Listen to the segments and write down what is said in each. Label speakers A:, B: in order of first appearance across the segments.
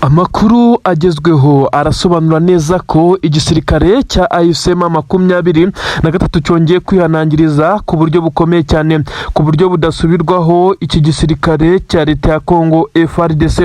A: Amakuru agezweho arasobanura neza ko igisirikare cya AFC M23 cyongeye kwihanangiriza ku buryo bukomeye cyane, ku buryo budasubirwaho, iki gisirikare cya leta ya Congo FARDC.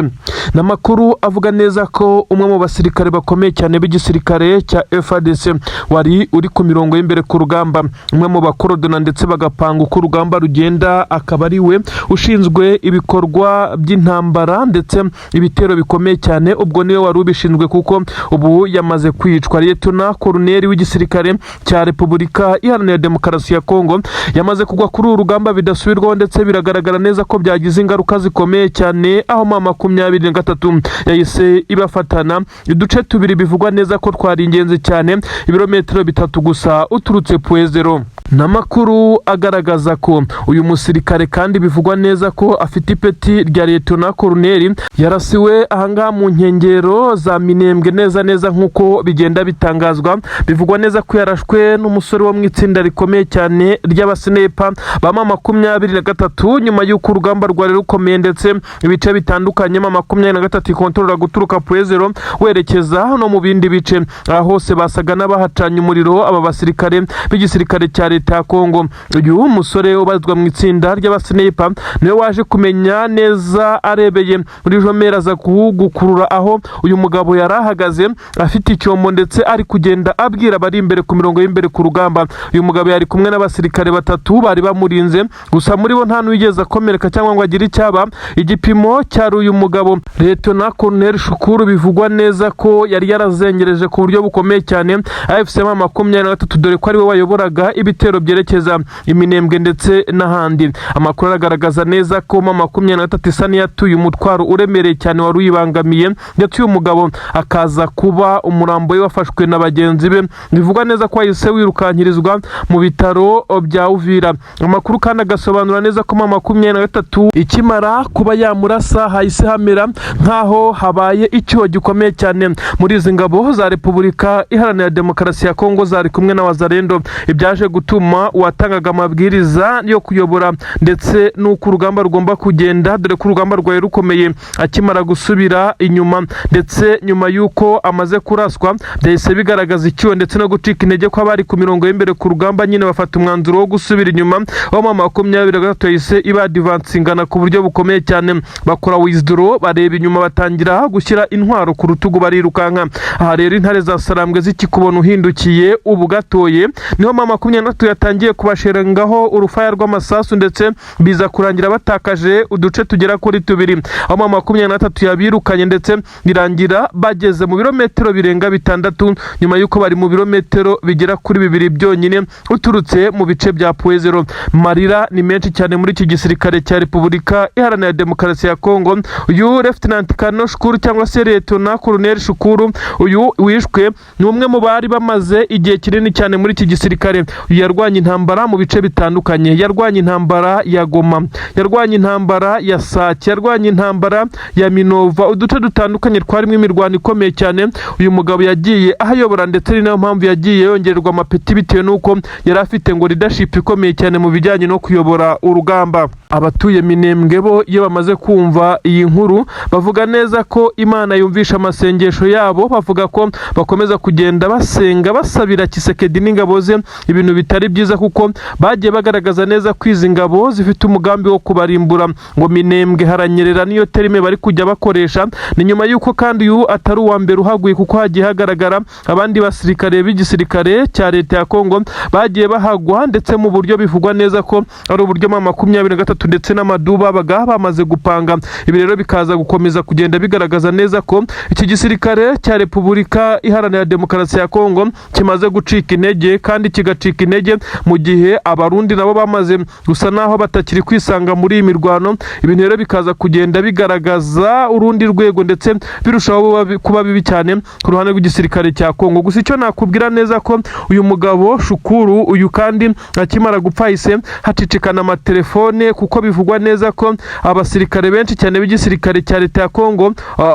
A: Ni amakuru avuga neza ko umwe mu basirikare bakomeye cyane b'igisirikare cya FARDC wari uri ku mirongo y'imbere ku rugamba, umwe mu bakorodona ndetse bagapanga uko urugamba rugenda, akaba ari we ushinzwe ibikorwa by'intambara ndetse ibitero bikomeye cyane, ubwo niwe wari ubishinzwe kuko ubu yamaze kwicwa. Liyetona Koloneli w'igisirikare cya Repubulika Iharanira Demokarasi ya Kongo yamaze kugwa kuri uru rugamba bidasubirwaho, ndetse biragaragara neza ko byagize ingaruka zikomeye cyane, aho M23 yahise ibafatana uduce tubiri bivugwa neza ko twari ingenzi cyane, ibirometero 3 gusa uturutse Point Zéro. Ni amakuru agaragaza ko uyu musirikare kandi bivugwa neza ko afite ipeti rya liyetona koloneli yarasiwe ahangaha mu nkengero za Minembwe neza neza nk'uko bigenda bitangazwa. Bivugwa neza ko yarashwe n'umusore wo mu itsinda rikomeye cyane ry'abasinepa ba M23, nyuma y'uko urugamba rwari rukomeye ndetse ibice bitandukanye M23 ikontorora guturuka Point Zéro werekeza no mu bindi bice. Aha hose basaga n'abahacanye umuriro aba basirikare b'igisirikare cya leta ya Kongo. Uyu musore ubarizwa mu itsinda ry'abasinepa niwe waje kumenya neza arebeye muri jumelles, aza kugukurura aho uyu mugabo yari ahagaze afite icyombo, ndetse ari kugenda abwira abari imbere ku mirongo y'imbere ku rugamba. Uyu mugabo yari kumwe n'abasirikare batatu bari bamurinze, gusa muri bo nta n'uwigeze akomereka cyangwa ngo agire icyaba. Igipimo cyari uyu mugabo Liyetona Koloneli Shukuru, bivugwa neza ko yari yarazengereje ku buryo bukomeye cyane AFC M23, dore ko ari we wayoboraga ibitero byerekeza Iminembwe ndetse n'ahandi. Amakuru aragaragaza neza ko M23 isa n'iyatuye umutwaro uremereye cyane wari uyibangamiye, ndetse uyu mugabo akaza kuba umurambo we wafashwe na bagenzi be, bivugwa neza ko wahise wirukankirizwa mu bitaro bya Uvira. Amakuru kandi agasobanura neza ko M23 ikimara kuba yamurasa hahise hamera nk'aho habaye icyuho gikomeye cyane muri izi ngabo za Repubulika Iharanira Demokarasi ya Kongo zari kumwe na Wazalendo, ibyaje gutuma uwatangaga amabwiriza yo kuyobora ndetse n'uko urugamba rugomba kugenda, dore ko urugamba rwari rukomeye, akimara gusubira inyuma ndetse nyuma y'uko amaze kuraswa, byahise bigaragaza icyuho ndetse no gucika intege kw'abari ku mirongo y'imbere ku rugamba. Nyine bafata umwanzuro wo gusubira inyuma, aho M23 yahise ibadivansingana ku buryo bukomeye cyane, bakora withdraw, bareba inyuma, batangira gushyira intwaro ku rutugu, barirukanka. Aha rero intare za Sarambwe zikikubona uhindukiye ubu gatoye, niho M23 yatangiye kubasherengaho urufaya rw'amasasu, ndetse biza kurangira batakaje uduce tugera kuri tubiri, aho M23 yabirukanye ndetse birangira bageze mu birometero birenga 6, nyuma y'uko bari mu birometero bigera kuri 2 byonyine uturutse mu bice bya Point Zéro. Marira ni menshi cyane muri iki gisirikare cya Repubulika Iharanira Demokarasi ya Kongo. Uyu Lieutenant Colonel Shukuru cyangwa se Liyetona Koloneli Shukuru, uyu wishwe, ni umwe mu bari bamaze igihe kinini cyane muri iki gisirikare. Uyu yarwanye intambara mu bice bitandukanye: yarwanye intambara ya Goma, yarwanye intambara ya Sake, yarwanye intambara ya Minova, uduce dutandukanye twarimo imirwano ikomeye cyane. Uyu mugabo yagiye ahayobora, ndetse ni nayo mpamvu yagiye yongererwa amapeti, bitewe n'uko yari afite ngo leadership ikomeye cyane mu bijyanye no kuyobora urugamba. Abatuye Minembwe bo iyo bamaze kumva iyi nkuru bavuga neza ko Imana yumvisha amasengesho yabo. Bavuga ko bakomeza kugenda basenga basabira Tshisekedi n'ingabo ze ibintu bitari byiza, kuko bagiye bagaragaza neza ko izi ngabo zifite umugambi wo kubarimbura. Ngo Minembwe haranyerera, niyo terme bari kujya bakoresha. Ni nyuma y'uko kandi uyu atari uwa mbere uhaguye, kuko hagiye hagaragara abandi basirikare b'igisirikare cya leta ya Kongo bagiye bahagwa, ndetse mu buryo bivugwa neza ko ari uburyo M23 ndetse n'amadu babaga bamaze gupanga. Ibi rero bikaza gukomeza kugenda bigaragaza neza ko iki gisirikare cya Repubulika Iharanira Demokarasi ya Kongo kimaze gucika intege, kandi kigacika intege mu gihe Abarundi nabo bamaze gusa naho batakiri kwisanga muri iyi mirwano. Ibintu rero bikaza kugenda bigaragaza urundi rwego, ndetse birushaho kuba bibi cyane ku ruhande rw'igisirikare cya Kongo. Gusa icyo nakubwira neza ko uyu mugabo Shukuru uyu kandi akimara gupfa hahise hacicikana amatelefone, kuko bivugwa neza ko abasirikare benshi cyane b'igisirikare cya leta ya Kongo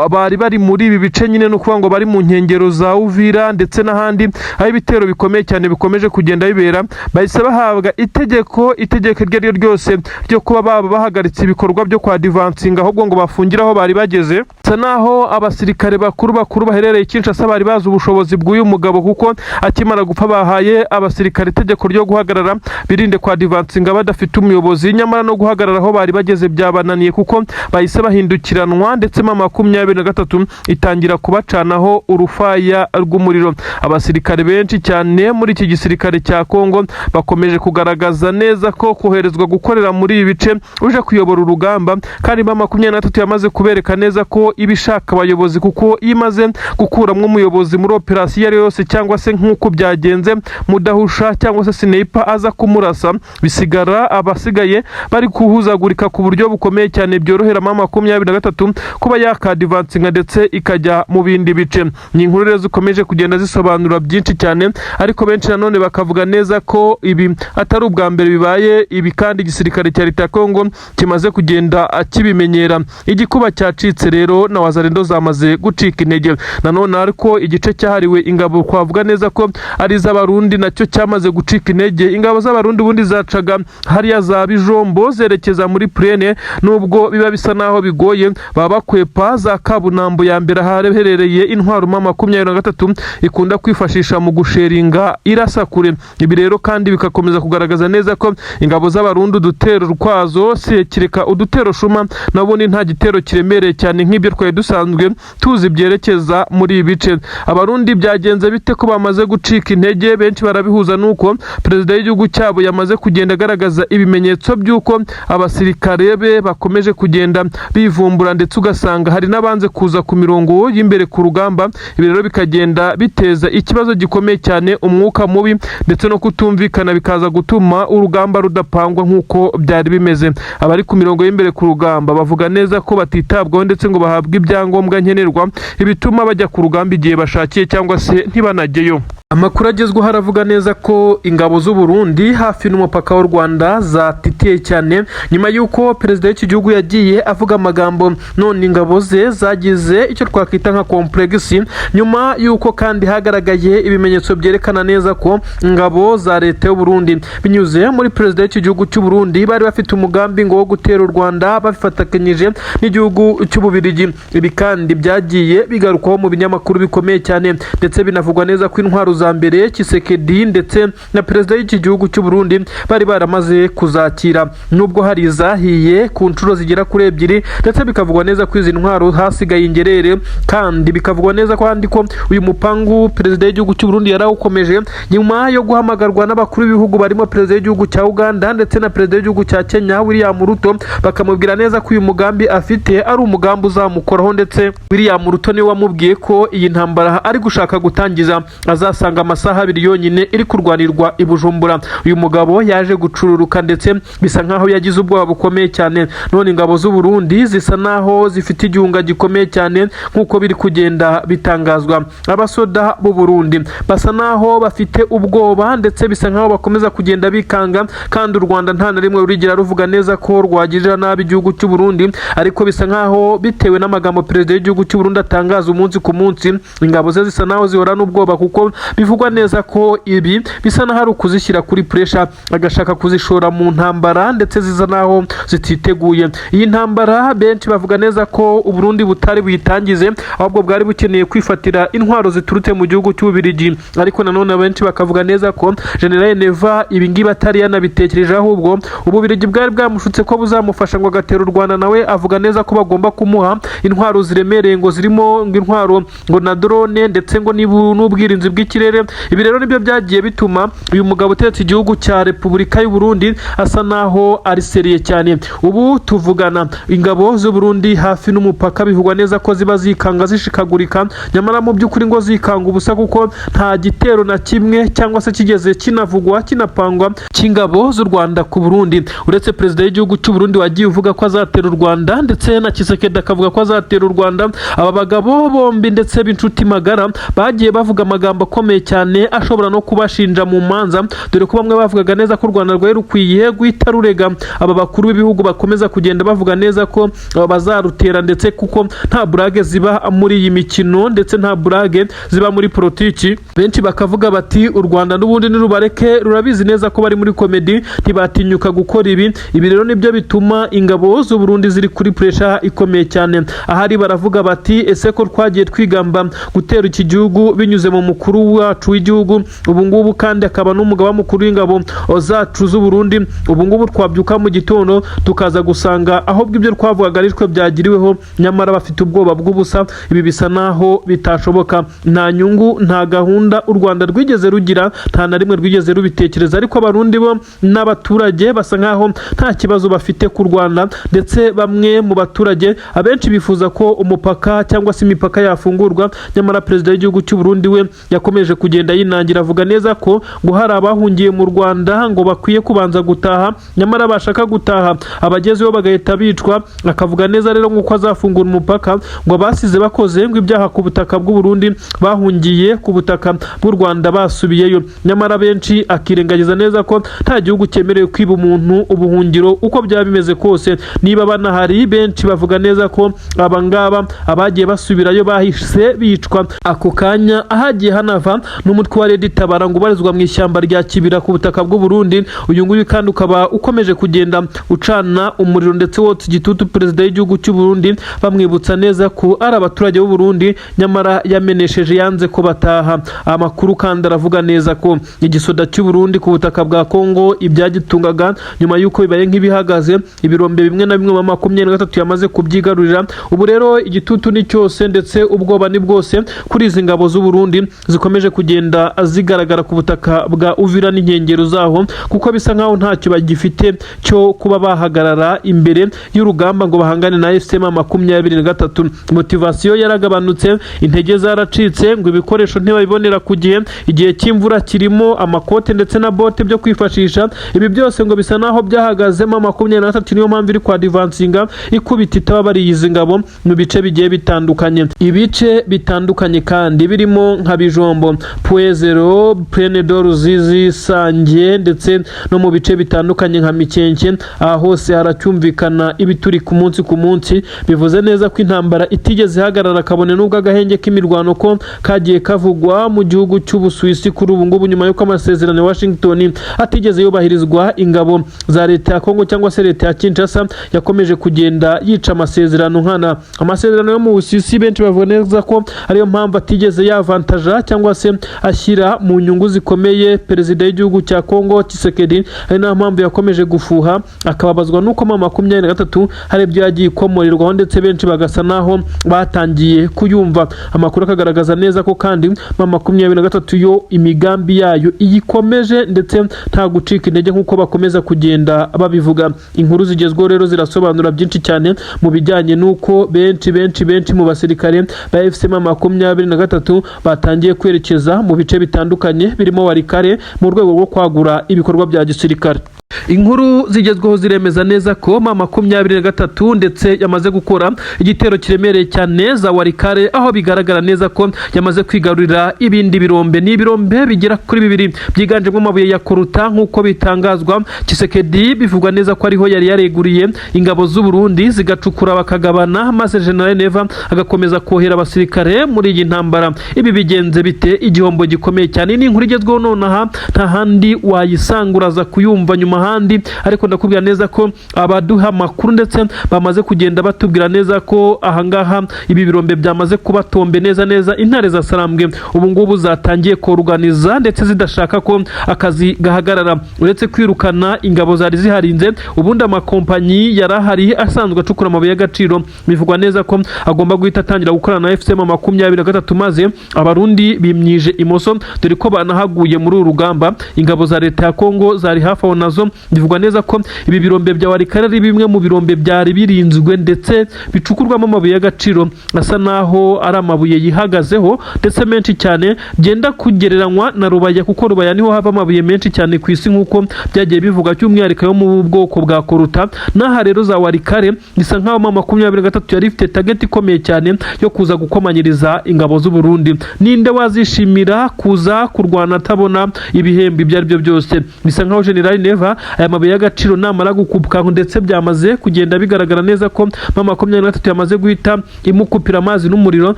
A: bari bari muri ibi bice nyine, ni ukuvuga ngo bari mu nkengero za Uvira ndetse n'ahandi aho ibitero bikomeye cyane bikomeje kugenda bibera, bahise bahabwa itegeko iryo ari ryo ryose ryo kuba baba bahagaritse ibikorwa byo kwa divansinga, ahubwo ngo bafungire aho bari bageze. Bisa naho abasirikare bakuru bakuru baherereye Kinshasa bari bazi ubushobozi bw'uyu mugabo, kuko akimara gupfa bahaye abasirikare itegeko ryo guhagarara, birinde kwa advancinga badafite umuyobozi. Nyamara no guhagarara aho bari bageze byabananiye, kuko bahise bahindukiranwa, ndetse M23 itangira kubacanaho urufaya rw'umuriro. Abasirikare benshi cyane muri iki gisirikare cya Kongo bakomeje kugaragaza neza ko koherezwa gukorera muri ibi bice uje kuyobora urugamba, kandi M23 yamaze kubereka neza ko iba ishaka abayobozi, kuko iyo imaze gukuramo umuyobozi muri operasiyo iyo ari yo yose, cyangwa se nk'uko byagenze Mudahusha cyangwa se sniper aza kumurasa, bisigara abasigaye bari kuhuzagurika ku buryo bukomeye cyane, byorohera M23 kuba yakadvancinga ndetse ikajya mu bindi bice. Ni inkuru rero zikomeje kugenda zisobanura byinshi cyane, ariko benshi nanone bakavuga neza ko ibi atari ubwa mbere bibaye ibi, kandi igisirikare cya leta ya Kongo kimaze kugenda kibimenyera. Igikuba cyacitse rero, na Wazalendo zamaze gucika intege. Nanone ariko igice cyahariwe ingabo, twavuga neza ko ari iz'Abarundi, nacyo cyamaze gucika intege. Ingabo z'Abarundi ubundi zacaga hariya za Bijombo zerekeza muri plaine, nubwo biba bisa naho bigoye, baba bakwepa za Kabunambo ya mbere ahaherereye intwaro M23 ikunda kwifashisha mu gushellinga irasa kure. Ibi rero kandi bikakomeza kugaragaza neza ko ingabo z'Abarundi udutero rwazo si kireka udutero shuma, nabundi nta gitero kiremereye cyane nk'ibyo twari dusanzwe tuzi byerekeza muri ibi bice. Abarundi byagenze bite ko bamaze gucika intege? Benshi barabihuza nuko perezida w'igihugu cyabo yamaze kugenda agaragaza ibimenyetso by'uko abasirikare be bakomeje kugenda bivumbura, ndetse ugasanga hari n'abanze kuza ku mirongo y'imbere ku rugamba. Ibi rero bikagenda biteza ikibazo gikomeye cyane, umwuka mubi ndetse no kutumvikana, bikaza gutuma urugamba rudapangwa nk'uko byari bimeze. Abari ku mirongo y'imbere ku rugamba bavuga neza ko batitabwaho, ndetse ngo bahabwe ibyangombwa nkenerwa, ibituma bajya ku rugamba igihe bashakiye cyangwa se ntibanajyeyo. Amakuru agezweho aravuga neza ko ingabo z'u Burundi hafi n'umupaka w'u Rwanda zatitiye cyane nyuma y'uko perezida w'iki gihugu yagiye avuga amagambo, none ingabo ze zagize icyo twakwita nka complexe, nyuma y'uko kandi hagaragaye ibimenyetso byerekana neza ko ingabo za leta y'u Burundi binyuze muri perezida w'iki gihugu cy'u Burundi bari bafite umugambi ngo wo gutera u Rwanda babifatikanyije n'igihugu cy'Ububirigi. Ibi kandi byagiye bigarukwaho mu binyamakuru bikomeye cyane, ndetse binavugwa neza ko intwaro za mbere Tshisekedi ndetse na perezida w'iki gihugu cy'u Burundi bari baramaze kuzakira, nubwo hari izahiye ku nshuro zigera kuri ebyiri, ndetse bikavugwa neza ko izi ntwaro hasigaye ingerere. Kandi bikavugwa neza ko kandi ko uyu mupangu perezida w'igihugu cy'u Burundi yarawukomeje nyuma yo guhamagarwa n'abakuru b'ibihugu barimo perezida w'igihugu cya Uganda ndetse na perezida w'igihugu cya Kenya William Ruto, bakamubwira neza ko uyu mugambi afite ari umugambi uzamukoraho. Ndetse William Ruto niwe wamubwiye ko iyi ntambara ari gushaka gutangiza azasanga amasaha 2 yonyine iri kurwanirwa i Bujumbura. Uyu mugabo yaje gucururuka, ndetse bisa nkaho yagize ubwoba bukomeye cyane. None ingabo z'u Burundi zisa naho zifite igihunga gikomeye cyane, nk'uko biri kugenda bitangazwa. Abasoda b'u Burundi basa naho bafite ubwoba, ndetse bisa nkaho bakomeza kugenda bikanga, kandi u Rwanda nta na rimwe rurigera ruvuga neza ko rwagirira nabi igihugu cy'u Burundi. Ariko bisa nkaho bitewe n'amagambo perezida w'igihugu cy'u Burundi atangaza umunsi ku munsi, ingabo ze zisa naho zihora n'ubwoba, kuko bivugwa neza ko ibi bisa naho ari ukuzishyira kuri pressure, agashaka kuzishora mu ntambara, ndetse zisa naho zititeguye iyi ntambara. Benshi bavuga neza ko Uburundi butari buyitangize, ahubwo bwari bukeneye kwifatira intwaro ziturutse mu gihugu cy'Ububirigi. Ariko nanone benshi bakavuga neza ko General Neva ibi ngibi atari yanabitekereje, ahubwo Ububirigi bwari bwamushutse ko buzamufasha ngo agatera u Rwanda, nawe avuga neza ko bagomba kumuha intwaro ziremereye, ngo zirimo ngo intwaro ngo na drone, ndetse ngo n'ubwirinzi bw'ikirere. Ibi rero nibyo byagiye bituma uyu mugabo utegetse igihugu cya Repubulika y'u Burundi asa naho ari sérieux cyane. Ubu tuvugana, ingabo z'u Burundi hafi n'umupaka bivugwa neza ko ziba zikanga zishikagurika, nyamara mu by'ukuri ngo zikanga ubusa, kuko nta gitero na kimwe cyangwa se kigeze kinavugwa kinapangwa cy'ingabo z'u Rwanda ku Burundi, uretse perezida w'igihugu cy'u Burundi wagiye uvuga ko azatera u Rwanda, ndetse na Tshisekedi akavuga ko azatera u Rwanda. Aba bagabo bombi ndetse b'inshuti magara bagiye bavuga amagambo akomeye. akomeye cyane ashobora no kubashinja mu manza, dore ko bamwe bavugaga neza ko u Rwanda rwari rukwiye guhita rurega aba bakuru b'ibihugu bakomeza kugenda bavuga neza ko bazarutera, ndetse kuko nta blague ziba muri iyi mikino, ndetse nta blague ziba muri politiki. Benshi bakavuga bati: "U Rwanda n'ubundi nirubareke, rurabizi neza ko bari muri comedy, ntibatinyuka gukora ibi." Ibi rero nibyo bituma ingabo z'u Burundi ziri kuri pressure ikomeye cyane. Ahari baravuga bati: "Ese ko twagiye twigamba gutera iki gihugu binyuze mu mukuru wacu w'igihugu, ubu ngubu kandi akaba n'umugaba mukuru w'ingabo zacu z'u Burundi, ubu ngubu twabyuka mu gitondo tukaza gusanga ahubwo ibyo twavugaga ari twe byagiriweho?" Nyamara bafite ubwoba bw'ubusa. Ibi bisa naho bitashoboka. Nta nyungu, nta gahunda u Rwanda rwigeze rugira, nta na rimwe rwigeze rubitekereza. Ariko Abarundi bo n'abaturage basa nkaho nta kibazo bafite ku Rwanda, ndetse bamwe mu baturage, abenshi bifuza ko umupaka cyangwa se imipaka yafungurwa. Nyamara perezida w'igihugu cy'u Burundi we yakomeje kugenda yinangira, avuga neza ko ngo hari abahungiye mu Rwanda ngo bakwiye kubanza gutaha, nyamara bashaka gutaha abagezeyo bagahita bicwa. Akavuga neza rero nk'uko azafungura umupaka, ngo abasize bakoze ngo ibyaha ku butaka bw'u Burundi bahungiye ku butaka bw'u Rwanda basubiyeyo. Nyamara benshi akirengagiza neza ko nta gihugu cyemerewe kwiba umuntu ubuhungiro uko byaba bimeze kose, niba banahari. Benshi bavuga neza ko abangaba abagiye basubirayo bahise bicwa ako kanya. Ahagiye hanava n'umutwe wa Red Tabara ngo ubarizwa mu ishyamba rya Kibira ku butaka bw'u Burundi. Uyu nguyu kandi ukaba ukomeje kugenda ucana umuriro ndetse wotsa igitutu perezida w'igihugu cy'u Burundi, bamwibutsa neza ko ari abaturage b'u Burundi nyamara yamenesheje, yanze ko bataha. Amakuru kandi aravuga neza ko igisoda cy'u Burundi ku butaka bwa Kongo ibyagitungaga, nyuma y'uko bibaye nk'ibihagaze, ibirombe bimwe na bimwe mu 23 yamaze kubyigarurira. Ubu rero igitutu ni cyose, ndetse ubwoba ni bwose kuri izi ngabo z'u Burundi zikomeje kugenda zigaragara ku butaka bwa Uvira n'inkengero zaho, kuko bisa nkaho ntacyo bagifite cyo kuba bahagarara imbere y'urugamba ngo bahangane na AFC M 23. Motivation yaragabanutse, intege zaracitse, ngo ibikoresho ntibabibonera ku gihe, igihe cy'imvura kirimo amakote ndetse na bote byo kwifashisha. Ibi byose ngo bisa naho byahagazemo 23. Niyo mpamvu iri kwa advancinga ikubita itababariye izi ngabo mu bice bigiye bitandukanye, ibice bitandukanye kandi birimo nka Bijombo, Point Zéro, Plaine de Ruzizi, Sange, ndetse no mu bice bitandukanye nka Mikenke. Aha hose haracyumvikana ibituri ku munsi ku munsi, bivuze neza ko intambara itigeze ihagarara, kabone n'ubwo agahenge k'imirwano ko kagiye kavugwa mu gihugu cy'Ubusuwisi. Kuri ubu ngubu, nyuma y'uko amasezerano ya Washington atigeze yubahirizwa, ingabo za leta ya Kongo cyangwa se leta ya Kinshasa yakomeje kugenda yica amasezerano nkana, amasezerano yo mu Busuwisi. Benshi bavuga neza ko ariyo mpamvu atigeze yavantaja cyangwa se ashyira mu nyungu zikomeye perezida w'igihugu cya Kongo Tshisekedi, ari nayo mpamvu yakomeje gufuha, akababazwa n'uko mu 23 hari ibyo yagiye ikomorerwaho, ndetse benshi bagasa naho batangiye kuyumva. Amakuru akagaragaza neza ko kandi M 23 yo imigambi yayo iyikomeje, ndetse nta gucika intege nk'uko bakomeza kugenda babivuga. Inkuru zigezweho rero zirasobanura byinshi cyane mu bijyanye n'uko benshi benshi benshi mu basirikare ba AFC M 23 batangiye kwerekeza mu bice bitandukanye birimo Walikale mu rwego rwo kwagura ibikorwa bya gisirikare. Inkuru zigezweho ziremeza neza ko M 23 ndetse yamaze gukora igitero kiremereye cyane za Walikale, aho bigaragara neza ko yamaze kwigarurira ibindi birombe. Ni ibirombe bigera kuri bibiri byiganjemo amabuye ya coltan, nk'uko bitangazwa. Tshisekedi bivugwa neza ko ariho yari yareguriye ingabo z'u Burundi zigacukura bakagabana, maze General Neva agakomeza kohera abasirikare muri iyi ntambara. Ibi bigenze bite? Igihombo gikomeye cyane. Ni inkuru igezweho nonaha, nta handi wayisanga, uraza kuyumva nyuma ahandi. Ariko ndakubwira neza ko abaduha amakuru ndetse bamaze kugenda batubwira neza ko ahangaha ibi birombe byamaze kubatombe neza neza. Intare za Sarambwe ubu ngubu zatangiye koruganiza, ndetse zidashaka ko akazi gahagarara. Uretse kwirukana ingabo zari ziharinze, ubundi amakompanyi yari ahari asanzwe acukura amabuye y'agaciro bivugwa neza ko agomba guhita atangira gukorana na AFC M 23, maze Abarundi bimyije imoso, dore ko banahaguye muri uru rugamba. Ingabo za leta ya Kongo zari hafi aho nazo. Bivugwa neza ko ibi birombe bya Walikale ari bimwe mu birombe byari birinzwe ndetse bicukurwamo amabuye y'agaciro asa naho ari amabuye yihagazeho ndetse menshi cyane, byenda kugereranywa na Rubaya, kuko Rubaya niho hava amabuye menshi cyane ku isi nk'uko byagiye bivuga, by'umwihariko yo mu bwoko bwa coltan. N'aha rero za Walikale bisa nk'aho M23 yari ifite target ikomeye cyane yo kuza gukomanyiriza ingabo z'u Burundi. Ninde wazishimira kuza kurwana atabona ibihembo ibyo ari byo byose? Bisa nkaho General Neva aya mabuye y'agaciro namara gukupwa, ndetse byamaze kugenda bigaragara neza ko M23 yamaze guhita imukupira amazi n'umuriro,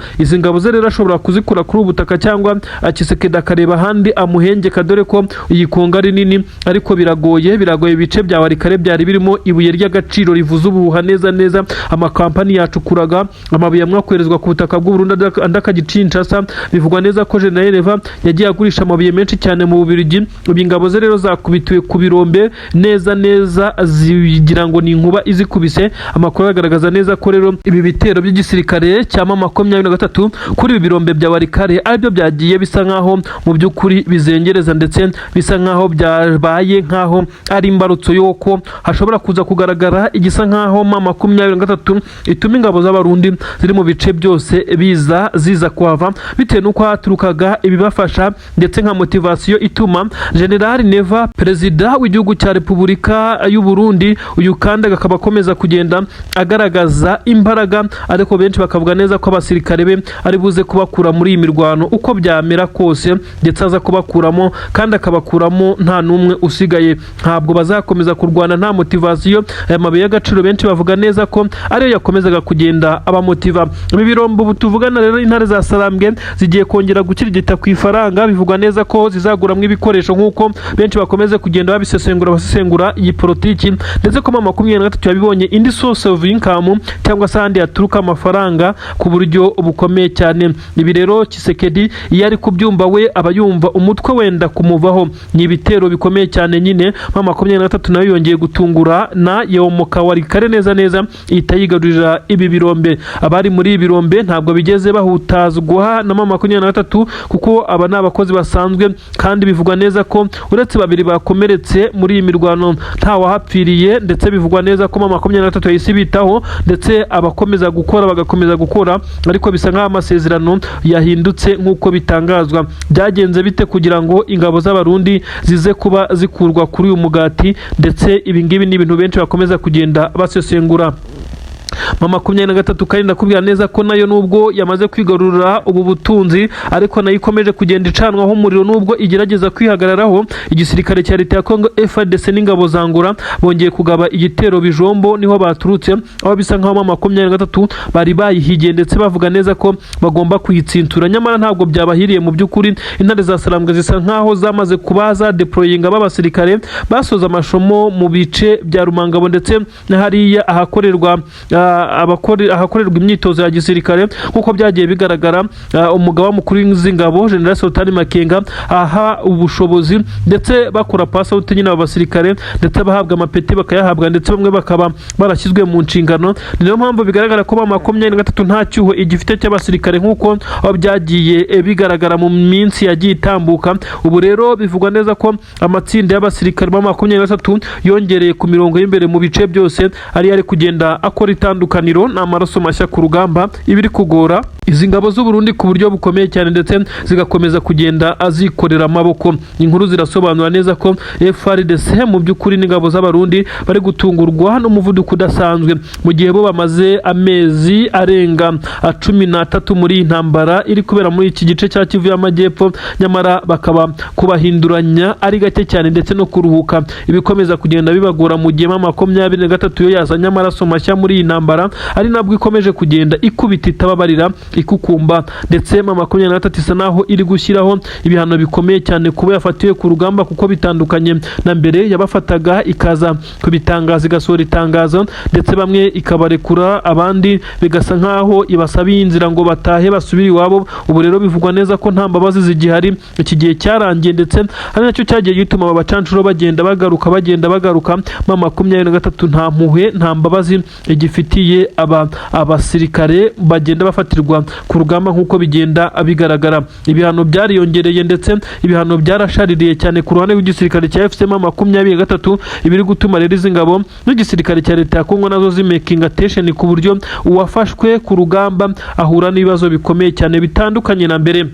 A: izi ngabo ze rero ashobora kuzikura kuri ubu butaka cyangwa Tshisekedi akareba ahandi amuhengeka, dore ko iyi Kongo ari nini. Ariko biragoye, biragoye. Ibice bya Walikale byari birimo ibuye ry'agaciro rivuza ubuhuha neza neza. Amakampani yacukuraga amabuye amwe akoherezwa ku butaka bw'u Burundi, andi akajya i Kinshasa. Bivugwa neza ko General Neva yagiye agurisha amabuye menshi cyane mu Bubiligi. Ubu ingabo ze rero zakubitiwe ku birombe neza neza, zigira ngo ni inkuba izikubise. Amakuru agaragaza neza ko rero ibi bitero by'igisirikare cya M23 kuri ibi birombe bya Walikale aribyo byagiye bisa nkaho mu by'ukuri bizengereza, ndetse bisa nkaho byabaye nkaho ari imbarutso y'uko hashobora kuza kugaragara igisa nkaho M23 ituma ingabo z'Abarundi ziri mu bice byose biza ziza kuhava, bitewe n'uko haturukaga ibibafasha, ndetse nka motivation ituma General Neva, perezida w'igihugu cya Repubulika y'u Burundi, uyu kandi akaba akomeza kugenda agaragaza imbaraga, ariko benshi bakavuga neza ko abasirikare be ari buze kubakura muri iyi mirwano uko byamera kose, ndetse aza kubakuramo kandi akabakuramo nta n'umwe usigaye. Ntabwo bazakomeza kurwana nta motivation. Aya mabuye y'agaciro benshi bavuga neza ko ariyo yakomezaga kugenda abamotiva. Ibi birombo ubu tuvugana rero, intare za Sarambwe zigiye kongera gukirigita ku ifaranga. Bivugwa neza ko zizaguramo ibikoresho nk'uko benshi bakomeze kugenda babisesengura, basesengura iyi politiki, ndetse ko M23 yabibonye indi source of income cyangwa se ahandi yaturuka amafaranga ku buryo bukomeye cyane. Ibi rero Tshisekedi iyo ari kubyumva, we aba yumva umutwe wenda kumuvaho. Ni ibitero bikomeye cyane nyine. M23 nayo yongeye gutungura na yomoka Walikale neza neza, ihita yigarurira ibi birombe. Abari muri ibi birombe ntabwo bigeze bahutazwa na M23, kuko aba ni abakozi basanzwe, kandi bivugwa neza ko uretse babiri bakomeretse muri iyi mirwano nta wahapfiriye. Ndetse bivugwa neza ko M23 yahise bitaho, ndetse abakomeza gukora bagakomeza gukora, ariko bisa nk'aho amasezerano yahindutse nk'uko bitangazwa. Byagenze bite kugira ngo ingabo z'Abarundi zize kuba zikurwa kuri uyu mugati? Ndetse ibi ngibi ni ibintu benshi bakomeza kugenda basesengura. M23 kandi ndakubwira neza ko nayo, nubwo yamaze kwigarurira ubu butunzi, ariko nayo ikomeje kugenda icanwaho umuriro nubwo igerageza kwihagararaho. Igisirikare cya leta ya Congo, FARDC n'ingabo za Angola bongeye kugaba igitero Bijombo, niho baturutse, aho bisa nkaho M23 bari bayihigiye, ndetse bavuga neza ko bagomba kuyitsintura, nyamara ntabwo byabahiriye. Mu by'ukuri intare za Sarambwe zisa nkaho zamaze kuba zadeployinga b'abasirikare basoza amashomo mu bice bya Rumangabo, ndetse na hariya ahakorerwa ahakorerwa imyitozo ya gisirikare, nk'uko byagiye bigaragara. Umugaba mukuru w'ingabo, General Sultani Makenga, aha ubushobozi ndetse bakora pass out nyine aba basirikare, ndetse bahabwa amapeti bakayahabwa, ndetse bamwe bakaba barashyizwe mu nshingano. Ni niyo mpamvu bigaragara ko M23 nta cyuho igifite cy'abasirikare nk'uko aho byagiye bigaragara mu minsi yagiye itambuka. Ubu rero bivugwa neza ko amatsinda y'abasirikare ba 23 yongereye ku mirongo y'imbere mu bice byose, ari kugenda akora itandukaniro. Ni amaraso mashya ku rugamba, ibiri kugora izi ngabo z'u Burundi ku buryo bukomeye cyane, ndetse zigakomeza kugenda azikorera amaboko. Inkuru zirasobanura neza ko FARDC mu by'ukuri n'ingabo z'Abarundi bari gutungurwa n'umuvuduko udasanzwe, mu gihe bo bamaze amezi arenga 13 muri iyi ntambara iri kubera muri iki gice cya Kivu y'Amajyepfo, nyamara bakaba kubahinduranya ari gake cyane, ndetse no kuruhuka ibikomeza kugenda bibagora, mu gihe M23 yo yazanye amaraso mashya muri iyi ntambara, ari nabwo ikomeje kugenda ikubita itababarira, ikukumba. Ndetse M23 isa naho iri gushyiraho ibihano bikomeye cyane kuba yafatiwe ku rugamba, kuko bitandukanye na mbere yabafataga ikaza kubitangaza, igasohora itangazo, ndetse bamwe ikabarekura, abandi bigasa nkaho ibasabiye inzira ngo batahe basubire iwabo. Ubu rero bivugwa neza ko nta mbabazi zigihari, iki gihe cyarangiye, ndetse ari nacyo cyagiye gituma aba bacancuro bagenda bagaruka, bagenda bagaruka. M23 nta mpuhwe, nta mbabazi igifitiye. afitiye aba abasirikare bagenda bafatirwa ku rugamba. Nk'uko bigenda bigaragara, ibihano byariyongereye, ndetse ibihano byarashaririye cyane ku ruhande rw'igisirikare cya AFC M23. Ibiri gutuma rero izi ngabo n'igisirikare cya leta ya Kongo nazo zimakinga attention, ku buryo uwafashwe ku rugamba ahura n'ibibazo bikomeye cyane bitandukanye na mbere.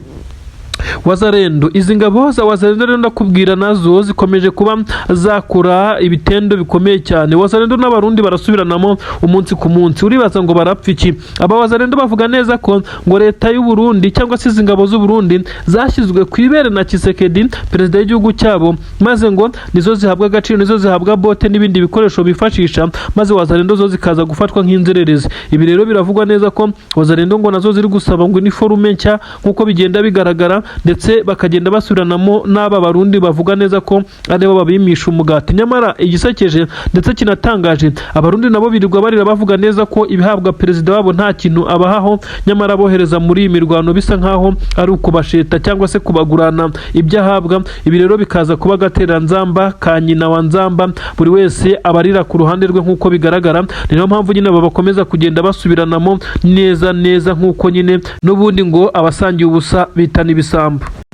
A: Wazalendo, izi ngabo za Wazalendo rero ndakubwira nazo zikomeje kuba zakora ibitendo bikomeye cyane. Wazalendo n'Abarundi barasubiranamo umunsi ku munsi. Uribaza ngo barapfa iki? Aba Wazalendo bavuga neza ko ngo leta y'u Burundi, cyangwa se izi ngabo z'u Burundi zashyizwe ku ibere na Tshisekedi, perezida w'igihugu cyabo, maze ngo nizo zihabwa agaciro, nizo zihabwa bote n'ibindi bikoresho bifashisha, maze Wazalendo zo zikaza gufatwa nk'inzererezi. Ibi rero biravugwa neza ko Wazalendo ngo nazo ziri gusaba ngo uniforme nshya, nk'uko bigenda bigaragara, ndetse bakagenda basubiranamo n'aba Barundi bavuga neza ko aribo babimisha umugati. Nyamara igisekeje ndetse kinatangaje, Abarundi nabo birirwa barira bavuga neza ko ibihabwa perezida wabo nta kintu abahaho, nyamara bohereza muri iyi mirwano bisa nkaho ari ukubasheta cyangwa se kubagurana ibyo ahabwa. Ibi rero bikaza kuba agateranzamba ka nyina wa nzamba, buri wese abarira ku ruhande rwe nk'uko bigaragara. Ni nayo mpamvu nyine aba bakomeza kugenda basubiranamo neza neza, nk'uko nyine n'ubundi ngo abasangiye ubusa bitana ibisambo.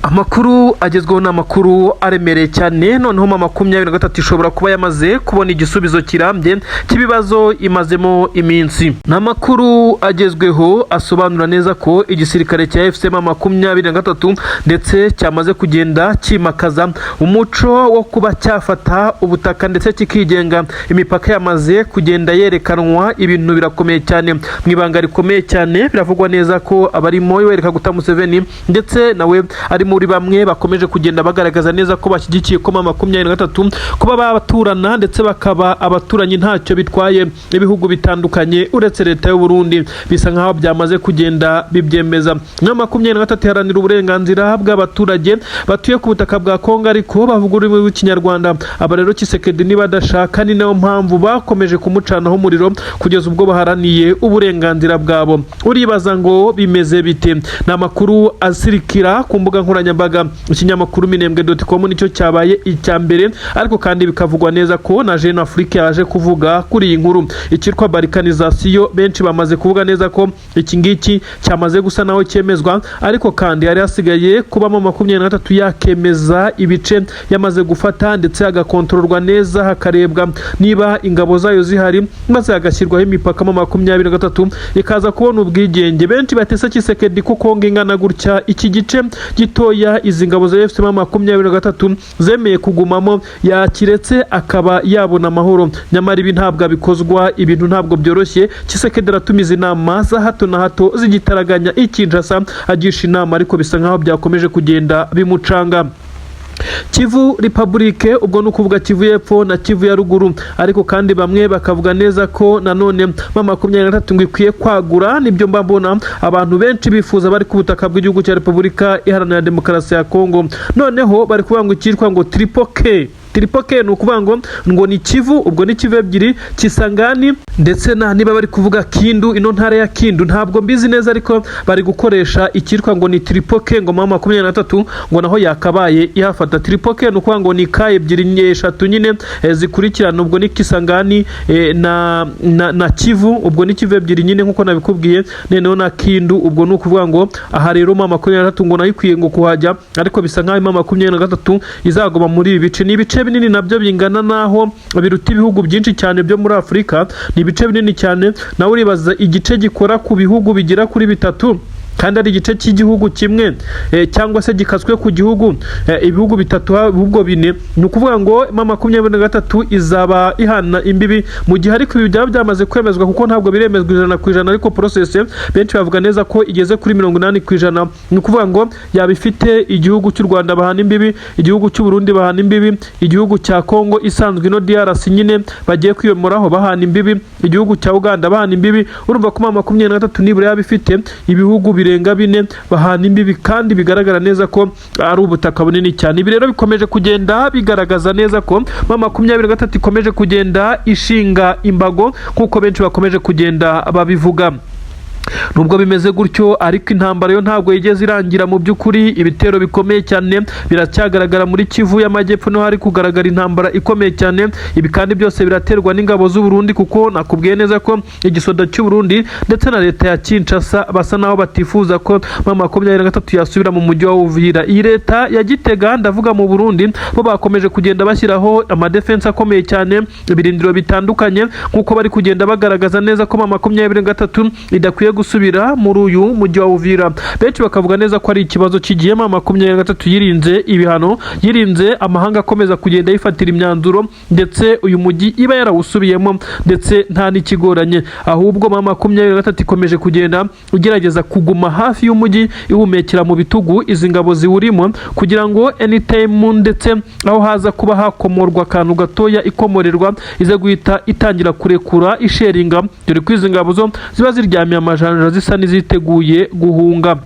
A: Amakuru agezweho ni amakuru aremereye cyane. Noneho M23 ishobora kuba yamaze kubona igisubizo kirambye cy'ibibazo imazemo iminsi. Ni amakuru agezweho asobanura neza ko igisirikare cya AFC M23 ndetse cyamaze kugenda cyimakaza umuco wo kuba cyafata ubutaka ndetse kikigenga. Imipaka yamaze kugenda yerekanwa, ibintu birakomeye cyane mu ibanga rikomeye cyane. Biravugwa neza ko abarimo Yoweri Kaguta Museveni, ndetse nawe ari muri bamwe bakomeje kugenda bagaragaza neza ko bashyigikiye ko M23 kuba baturana ndetse bakaba abaturanyi ntacyo bitwaye ibihugu bitandukanye uretse leta y'u Burundi, bisa nkaho byamaze kugenda bibyemeza. M23 iharanira uburenganzira bw'abaturage batuye ku butaka bwa Kongo ariko bavuga ururimi rw'Ikinyarwanda. Aba rero Tshisekedi niba adashaka, ni nayo mpamvu bakomeje kumucanaho umuriro kugeza ubwo baharaniye uburenganzira bwabo. Uribaza ngo bimeze bite? Ni amakuru asirikira ku mbuga nkoranyambaga. Ikinyamakuru Minembwe.com nicyo cyabaye icya mbere, ariko kandi bikavugwa neza ko na Jeune Afrique yaje kuvuga kuri iyi nkuru. Icyitwa balkanisation, benshi bamaze kuvuga neza ko iki ngiki cyamaze gusa naho cyemezwa, ariko kandi hari hasigaye kubamo 23 yakemeza ibice yamaze gufata, ndetse hagakontororwa neza, hakarebwa niba ingabo zayo zihari, maze hagashyirwaho imipaka, M23 ikaza kubona ubwigenge. Benshi batese Tshisekedi ko Kongo ingana gutya, iki gice gitoya izi ngabo za AFC M23 zemeye kugumamo, yakiretse akaba yabona amahoro. Nyamara ibi ntabwo abikozwa, ibintu ntabwo byoroshye. Tshisekedi aratumiza inama za hato na hato z'igitaraganya i Kinshasa, agisha inama, ariko bisa nkaho byakomeje kugenda bimucanga. Kivu Republique, ubwo ni ukuvuga Kivu y'Epfo na Kivu ya Ruguru, ariko kandi bamwe bakavuga neza ko nanone M23 ngo ikwiye kwagura. Nibyo mba mbona abantu benshi bifuza bari ku butaka bw'igihugu cya Repubulika Iharanira Demokarasi ya Kongo. Noneho bari kuvuga ngo icyitwa ngo triple K. Triple K ni ukuvuga ngo ni Kivu, ubwo ni Kivu ebyiri, Kisangani, ndetse na niba bari kuvuga Kindu, ino ntara ya Kindu, ntabwo mbizi neza, ariko bari gukoresha icyitwa ngo ni triple K, ngo M23 ngo naho yakabaye ihafata. Triple K ni ukuvuga ngo ni K ebyiri, eshatu nyine zikurikirana, ubwo ni Kisangani na Kivu, ubwo ni Kivu ebyiri nyine nkuko nabikubwiye, noneho na Kindu. Ubwo ni ukuvuga ngo aha rero M23 ngo nayo ikwiye ngo kuhajya, ariko bisa nkaho M23 izaguma muri ibi bice. Ni ibice binini nabyo bingana naho biruta ibihugu byinshi cyane byo muri Afurika. Ni ibice binini cyane. Nawe uribaza igice gikora ku bihugu bigera kuri bitatu kandi ari igice cy'igihugu kimwe, cyangwa se gikaswe ku gihugu ibihugu bitatu, ahubwo bine. Ni ukuvuga ngo M23 izaba ihana imbibi mu gihe, ariko ibi byaba byamaze kwemezwa, kuko ntabwo biremezwa 100%, ariko process benshi bavuga neza ko igeze kuri 80%. Ni ukuvuga ngo yaba ifite igihugu cy'u Rwanda bahana imbibi, igihugu cy'u Burundi bahana imbibi, igihugu cya Kongo isanzwe ino DRC nyine bagiye kwiyomoraho bahana imbibi, igihugu cya Uganda bahana imbibi. Urumva ko M23 nibura yaba ifite ibihugu birenga bine bahana imbibi, kandi bigaragara neza ko ari ubutaka bunini cyane. Ibi rero bikomeje kugenda bigaragaza neza ko M23 ikomeje kugenda ishinga imbago, nk'uko benshi bakomeje kugenda babivuga. Nubwo bimeze gutyo ariko, intambara yo ntabwo yigeze irangira. Mu by'ukuri ibitero bikomeye cyane biracyagaragara muri Kivu y'Amajyepfo, niho hari kugaragara intambara ikomeye cyane. Ibi kandi byose biraterwa n'ingabo z'u Burundi, kuko nakubwiye neza ko igisoda cy'u Burundi ndetse na leta ya Kinshasa basa naho batifuza ko M23 yasubira mu mujyi wa Uvira. Iyi leta ya Gitega, ndavuga mu Burundi, bo bakomeje kugenda bashyiraho amadefense akomeye cyane, ibirindiro bitandukanye, nk'uko bari kugenda bagaragaza neza ko M23 idakwiye gusubira muri uyu mujyi wa Uvira. Benshi bakavuga neza ko ari ikibazo kigiye M23 yirinze ibihano, yirinze amahanga akomeza kugenda yifatira imyanzuro, ndetse uyu mujyi iba yarawusubiyemo ndetse nta n'ikigoranye. Ahubwo M23 ikomeje kugenda ugerageza kuguma hafi y'umujyi, ihumekera mu bitugu izi ngabo ziwurimo, kugira ngo anytime ndetse aho haza kuba hakomorwa akantu gatoya ikomorerwa, ize guhita itangira kurekura isheringa, dore ko izi ngabo zo ziba ziryamiye amajanja, zisa n'iziteguye guhunga.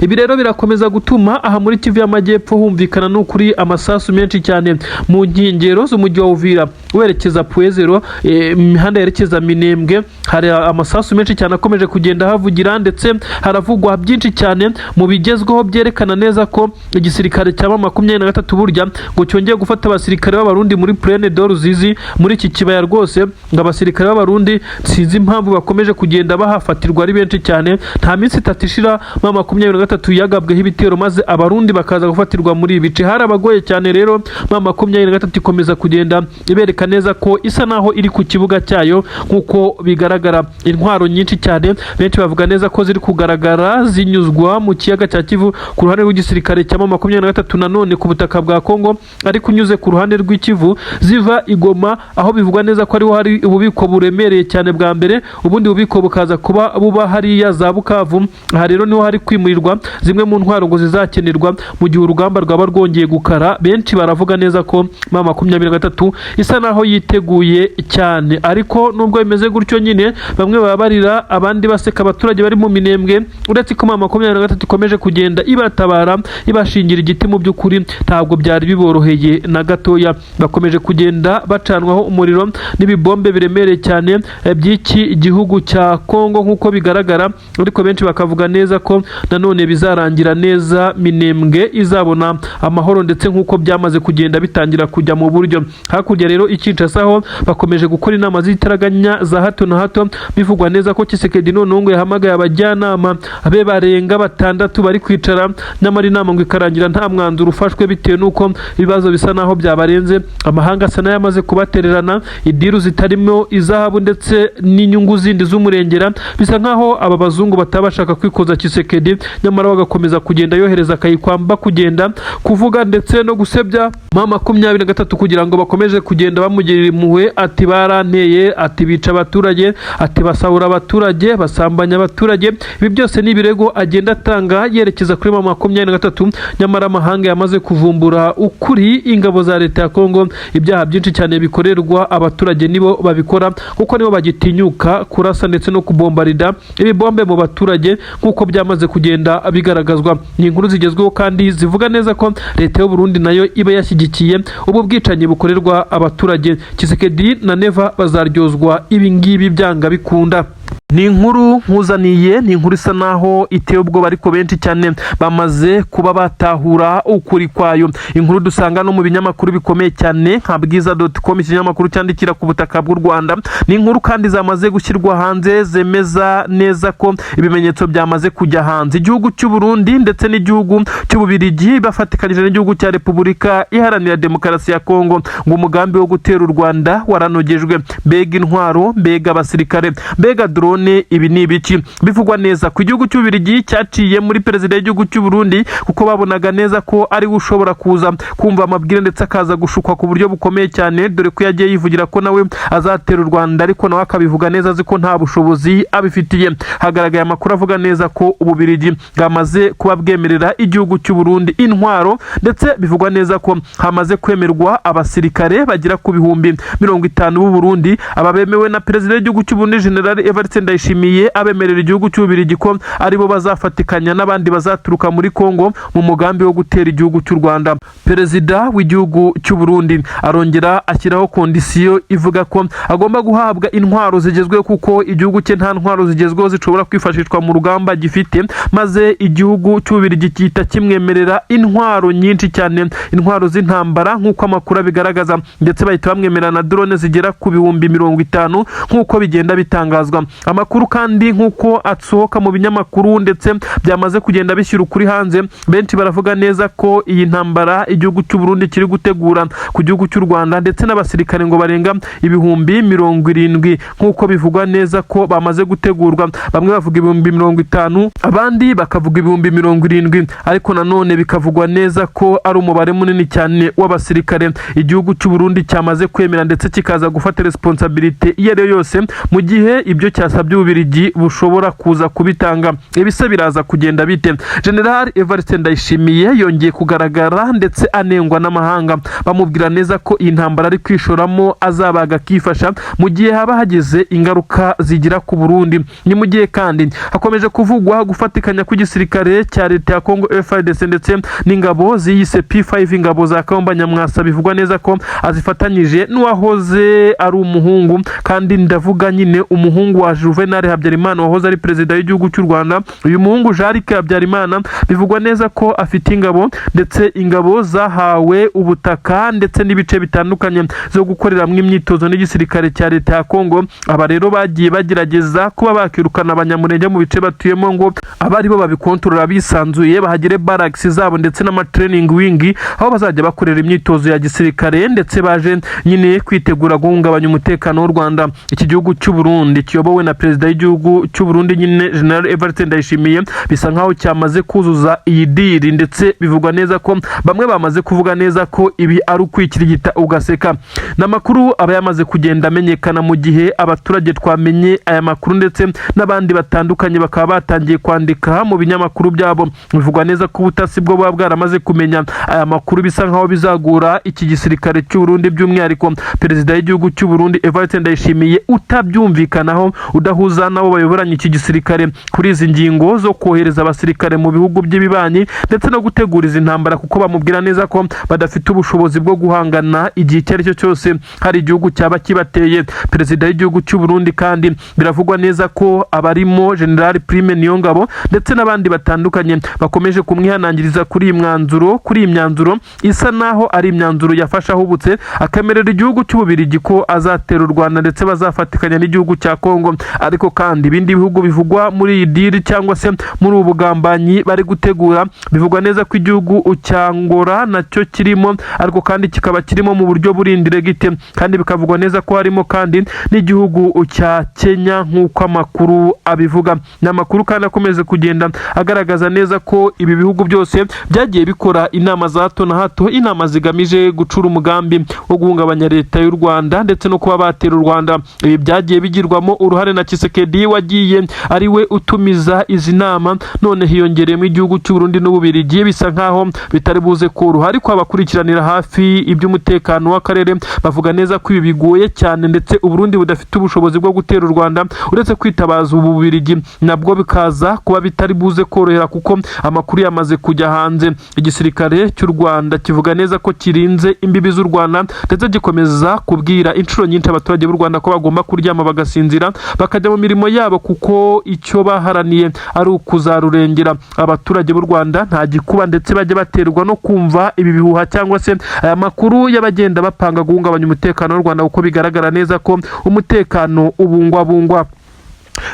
A: Ibi rero birakomeza gutuma aha muri Kivu y'Amajyepfo humvikana n'ukuri amasasu menshi cyane mu nkengero z'umujyi wa Uvira, werekeza Pwezero, imihanda yerekeza Minembwe, hari amasasu menshi cyane akomeje kugenda havugira, ndetse haravugwa byinshi cyane mu bigezweho byerekana neza ko igisirikare cya M23 burya ngo cyongeye gufata abasirikare b'Abarundi muri Plaine de Ruzizi, muri iki kibaya rwose. Ngo abasirikare b'Abarundi sinzi impamvu bakomeje kugenda bahafatirwa ari benshi cyane. Nta minsi 3 ishira M23 yagabweho ibitero, maze Abarundi bakaza gufatirwa muri ibi bice. Hari abagoye cyane rero. M23 ikomeza kugenda ibereka neza ko isa naho iri ku kibuga cyayo nk'uko bigaragara. Intwaro nyinshi cyane benshi bavuga neza ko ziri kugaragara zinyuzwa mu kiyaga cya Kivu ku ruhande rw'igisirikare cya M23, nanone ku butaka bwa Kongo ariko unyuze ku ruhande rw'Ikivu, ziva i Goma, aho bivugwa neza ko ariho hari ububiko buremereye cyane bwa mbere, ubundi bubiko bukaza kuba buba hariya za Bukavu. Aha rero niho hari kwimurirwa zimwe mu ntwaro ngo zizakenerwa mu gihe urugamba rwaba rwongeye gukara. Benshi baravuga neza ko M23 isa naho yiteguye cyane, ariko nubwo bimeze gutyo nyine, bamwe baba barira abandi baseka. Abaturage bari mu Minembwe, uretse ko M23 ikomeje kugenda ibatabara, ibashingira igiti, mu by'ukuri ntabwo byari biboroheye na gatoya. Bakomeje kugenda bacanwaho umuriro n'ibibombe biremereye cyane by'iki gihugu cya Kongo nk'uko bigaragara, ariko benshi bakavuga neza ko nanone bizarangira neza, Minembwe izabona amahoro, ndetse nk'uko byamaze kugenda bitangira kujya mu buryo. Hakurya rero i Kinshasa ho bakomeje gukora inama z'itaraganya za hato na hato. Bivugwa neza ko Tshisekedi noneho ngo yahamagaye abajyanama be barenga batandatu bari kwicara, nyamara inama ngo ikarangira nta mwanzuro ufashwe, bitewe n'uko ibibazo bisa naho byabarenze. Amahanga asa n'ayamaze kubatererana, i deal zitarimo izahabu ndetse n'inyungu zindi z'umurengera. Bisa nkaho aba bazungu bataba bashaka kwikoza Tshisekedi, nyamara bagakomeza kugenda yohereza Kayikwamba kugenda kuvuga ndetse no gusebya M23, kugira ngo bakomeze kugenda bamugirira impuhwe, ati baranteye, ati bica abaturage, ati basahura abaturage, basambanya abaturage. Ibi byose ni ibirego agenda atanga yerekeza kuri M23, nyamara amahanga yamaze kuvumbura ukuri. Ingabo za leta ya Kongo, ibyaha byinshi cyane bikorerwa abaturage nibo babikora, kuko nibo bagitinyuka kurasa ndetse no kubombarida ibibombe mu baturage nk'uko byamaze kugenda bigaragazwa. Ni inkuru zigezweho kandi zivuga neza ko leta y'u Burundi nayo iba yashyigikiye ubu bwicanyi bukorerwa abaturage. Tshisekedi na Neva bazaryozwa ibi ngibi byanga bikunda. Ni inkuru nkuzaniye, ni inkuru isa naho iteye ubwoba, ariko benshi cyane bamaze kuba batahura ukuri kwayo. Inkuru dusanga no mu binyamakuru bikomeye cyane nka Bwiza.com, ikinyamakuru cyandikira ku butaka bw'u Rwanda. Ni inkuru kandi zamaze gushyirwa hanze, zemeza neza ko ibimenyetso byamaze kujya hanze. Igihugu cy'u Burundi ndetse n'igihugu cy'Ububirigi bafatikanyije n'igihugu cya Repubulika Iharanira Demokarasi ya Kongo, ngo umugambi wo gutera u Rwanda waranogejwe. Mbega intwaro, mbega abasirikare, mbega drone, ibi ni ibiki? Bivugwa neza ku gihugu cy'Ububirigi cyaciye muri perezida w'igihugu cy'u Burundi, kuko babonaga neza ko ari we ushobora kuza kumva amabwire ndetse akaza gushukwa ku buryo bukomeye cyane, dore ko yagiye yivugira ko nawe azatera u Rwanda, ariko nawe akabivuga neza azi ko nta bushobozi abifitiye. Hagaragaye amakuru avuga neza ko Ububirigi bwamaze kuba bwemerera igihugu cy'u Burundi intwaro, ndetse bivugwa neza ko hamaze kwemerwa abasirikare bagera ku 50,000 b'u Burundi. Aba bemewe na perezida w'igihugu cy'u Burundi, General Evariste. Ndayishimiye abemerera igihugu cy'Ububiligi ko aribo bazafatikanya n'abandi bazaturuka muri Kongo mu mugambi wo gutera igihugu cy'u Rwanda. Perezida w'igihugu cy'u Burundi arongera ashyiraho condition ivuga ko agomba guhabwa intwaro zigezweho, kuko igihugu cye nta ntwaro zigezweho zishobora kwifashishwa mu rugamba gifite, maze igihugu cy'Ububiligi gihita kimwemerera intwaro nyinshi cyane, intwaro z'intambara nk'uko amakuru abigaragaza, ndetse bahita bamwemerera na drone zigera ku 50,000 nk'uko bigenda bitangazwa. Amakuru kandi nk'uko asohoka mu binyamakuru ndetse byamaze kugenda bishyira ukuri hanze, benshi baravuga neza ko iyi ntambara igihugu cy'u Burundi kiri gutegura ku gihugu cy'u Rwanda, ndetse n'abasirikare ngo barenga 70,000 nk'uko bivugwa neza ko bamaze gutegurwa. Bamwe bavuga 50,000, abandi bakavuga 70,000, ariko nanone bikavugwa neza ko ari umubare munini cyane w'abasirikare igihugu cy'u Burundi cyamaze kwemera, ndetse kikaza gufata responsabilité iyo ari yo yose mu gihe ibyo cyasabye Ububiligi bushobora kuza kubitanga. Ibise biraza kugenda bite? General Evariste Ndayishimiye yongeye kugaragara ndetse anengwa n'amahanga, bamubwira neza ko iyi ntambara ari kwishoramo azabaga akifasha mu gihe haba hagize ingaruka zigira ku Burundi. Ni mu gihe kandi hakomeje kuvugwa gufatikanya kw'igisirikare cya leta ya Congo FARDC ndetse n'ingabo ziyise P5, ingabo za Kayumba Nyamwasa, bivugwa neza ko azifatanyije n'uwahoze ari umuhungu, kandi ndavuga nyine umuhungu wa Juvenal Habyarimana wahoze ari perezida w'igihugu cy'u Rwanda. Uyu muhungu Jean Luc Habyarimana bivugwa neza ko afite ingabo, ndetse ingabo zahawe ubutaka ndetse n'ibice bitandukanye zo gukoreramo imyitozo n'igisirikare cya leta ya Congo. Aba rero bagiye bagerageza kuba bakirukana Abanyamurenge mu bice batuyemo, ngo abe aribo babikontorora bisanzuye, bahagire barracks zabo ndetse n'ama training wing aho bazajya bakorera imyitozo ya gisirikare, ndetse baje nyine kwitegura guhungabanya umutekano w'u Rwanda. Iki gihugu cy'u Burundi kiyobowe na perezida w'igihugu cy'u Burundi nyine General Evariste Ndayishimiye bisa nkaho cyamaze kuzuza iyi deal, ndetse bivugwa neza ko bamwe bamaze kuvuga neza ko ibi ari ukwikirigita ugaseka. Ni amakuru aba yamaze kugenda amenyekana mu gihe abaturage twamenye aya makuru, ndetse n'abandi batandukanye bakaba batangiye kwandika mu binyamakuru byabo. Bivugwa neza ko ubutasi bwo buba bwaramaze kumenya aya makuru, bisa nkaho bizagura iki gisirikare cy'u Burundi, by'umwihariko perezida w'igihugu cy'u Burundi Evariste Ndayishimiye utabyumvikanaho, udahuza nabo bayoboranye iki gisirikare kuri izi ngingo zo kohereza abasirikare mu bihugu by'ibibanyi ndetse no gutegura izi ntambara, kuko bamubwira neza ko badafite ubushobozi bwo guhangana igihe icyo ari cyo cyose hari igihugu cyaba kibateye. Perezida w'igihugu cy'u Burundi kandi biravugwa neza ko abarimo General Prime Niyongabo ndetse n'abandi batandukanye bakomeje kumwihanangiriza kuri iyi myanzuro isa naho ari imyanzuro yafashe ahubutse, akemerera igihugu cy'Ububiligi ko azatera u Rwanda ndetse bazafatikanya n'igihugu cya Kongo. Ariko kandi ibindi bihugu bivugwa muri iyi deal cyangwa se muri ubu bugambanyi bari gutegura, bivugwa neza ko igihugu cya Angola nacyo kirimo, ariko kandi kikaba kirimo mu buryo buri indirect, kandi bikavugwa neza ko harimo kandi n'igihugu cya Kenya nk'uko amakuru abivuga. Ni amakuru kandi akomeza kugenda agaragaza neza ko ibi bihugu byose byagiye bikora inama za hato na hato, inama zigamije gucura umugambi wo guhungabanya leta y'u Rwanda ndetse no kuba batera u Rwanda. Ibi byagiye bigirwamo uruhare na Tshisekedi wagiye ari we utumiza izi nama, none hiyongereyemo igihugu cy'u Burundi n'Ububiligi, bisa nkaho bitari buze koroha. Ariko abakurikiranira hafi iby'umutekano w'akarere bavuga neza ko ibi bigoye cyane, ndetse Uburundi budafite ubushobozi bwo gutera u Rwanda uretse kwitabaza ubu Bubiligi, nabwo bikaza kuba bitari buze korohera kuko amakuru yamaze kujya hanze. Igisirikare cy'u Rwanda kivuga neza ko kirinze imbibi z'u Rwanda, ndetse gikomeza kubwira inshuro nyinshi abaturage b'u Rwanda ko bagomba kuryama bagasinzira, bakajya mu mirimo yabo, kuko icyo baharaniye ari ukuzarurengera. Abaturage b'u Rwanda nta gikuba, ndetse bajya baterwa no kumva ibi bihuha cyangwa se aya makuru y'abagenda bapanga guhungabanya umutekano w'u Rwanda, kuko bigaragara neza ko umutekano ubungwabungwa.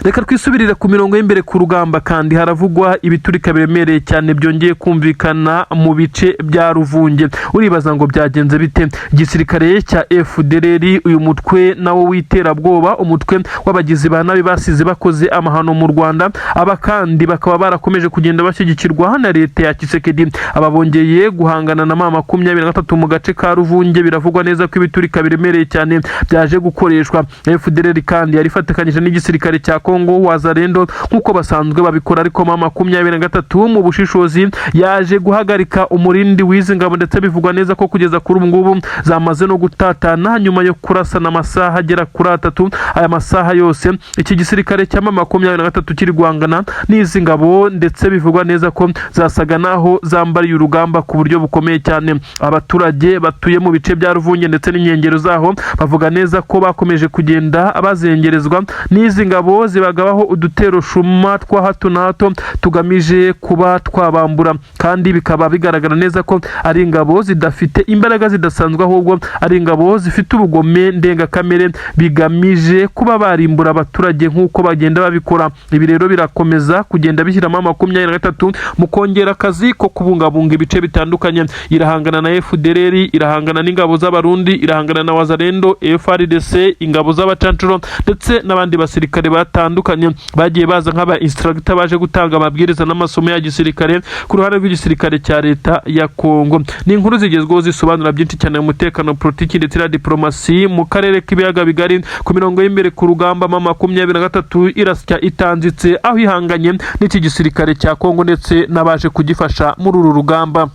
A: Reka twisubirire ku mirongo y'imbere ku rugamba. Kandi haravugwa ibiturika biremereye cyane byongeye kumvikana mu bice bya Ruvunge. Uribaza ngo byagenze bite? Igisirikare cya FDLR, uyu mutwe nawo w'iterabwoba, umutwe w'abagizi ba nabi basize bakoze amahano mu Rwanda, aba kandi bakaba barakomeje kugenda bashyigikirwa na leta ya Tshisekedi, aba bongeye guhangana na M23 mu gace ka Ruvunge. Biravugwa neza ko ibiturika biremereye cyane byaje gukoreshwa. FDLR kandi yari ifatikanyije n'igisirikare cya cya Kongo Wazalendo nk'uko basanzwe babikora. Ariko M23 mu bushishozi yaje guhagarika umurindi w'izi ngabo, ndetse bivugwa neza ko kugeza kuri ubu ngubu zamaze no gutatana nyuma yo kurasana amasaha agera kuri 3. Aya masaha yose iki gisirikare cya M23 kiri guhangana n'izi ngabo, ndetse bivugwa neza ko zasaga naho zambariye urugamba ku buryo bukomeye cyane. Abaturage batuye mu bice bya Ruvunge ndetse n'inkengero zaho bavuga neza ko bakomeje kugenda bazengerezwa n'izi ngabo zibagabaho udutero shuma twa hato na hato tugamije kuba twabambura, kandi bikaba bigaragara neza ko ari ingabo zidafite imbaraga zidasanzwe, ahubwo ari ingabo zifite ubugome ndengakamere bigamije kuba barimbura abaturage nk'uko bagenda babikora. Ibi rero birakomeza kugenda bishyiramo 23 mu kongera akazi ko kubungabunga ibice bitandukanye. Irahangana na FDLR, irahangana n'ingabo z'Abarundi, irahangana na Wazalendo, FARDC, ingabo z'abacancuro ndetse n'abandi basirikare batandukanye bagiye baza nk'aba instructor baje gutanga amabwiriza n'amasomo ya gisirikare ku ruhande rw'igisirikare cya leta ya Kongo. Ni inkuru zigezweho zisobanura byinshi cyane mu mutekano, politiki ndetse na diplomasi mu karere k'ibiyaga bigari. Ku mirongo y'imbere ku rugamba, M23 irasya itanzitse aho ihanganye n'iki gisirikare cya Kongo ndetse n'abaje kugifasha muri uru rugamba.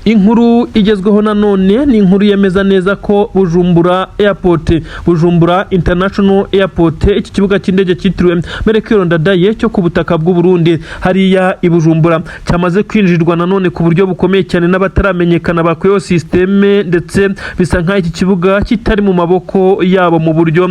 A: Inkuru igezweho nanone ni inkuru yemeza neza ko Bujumbura Airport, Bujumbura International Airport, iki kibuga cy'indege cyitiriwe Melchior Ndadaye cyo ku butaka bw'u Burundi hariya i Bujumbura, cyamaze kwinjirwa nanone ku buryo bukomeye cyane n'abataramenyekana bakuyeho système, ndetse bisa nk'aho iki kibuga kitari mu maboko yabo mu buryo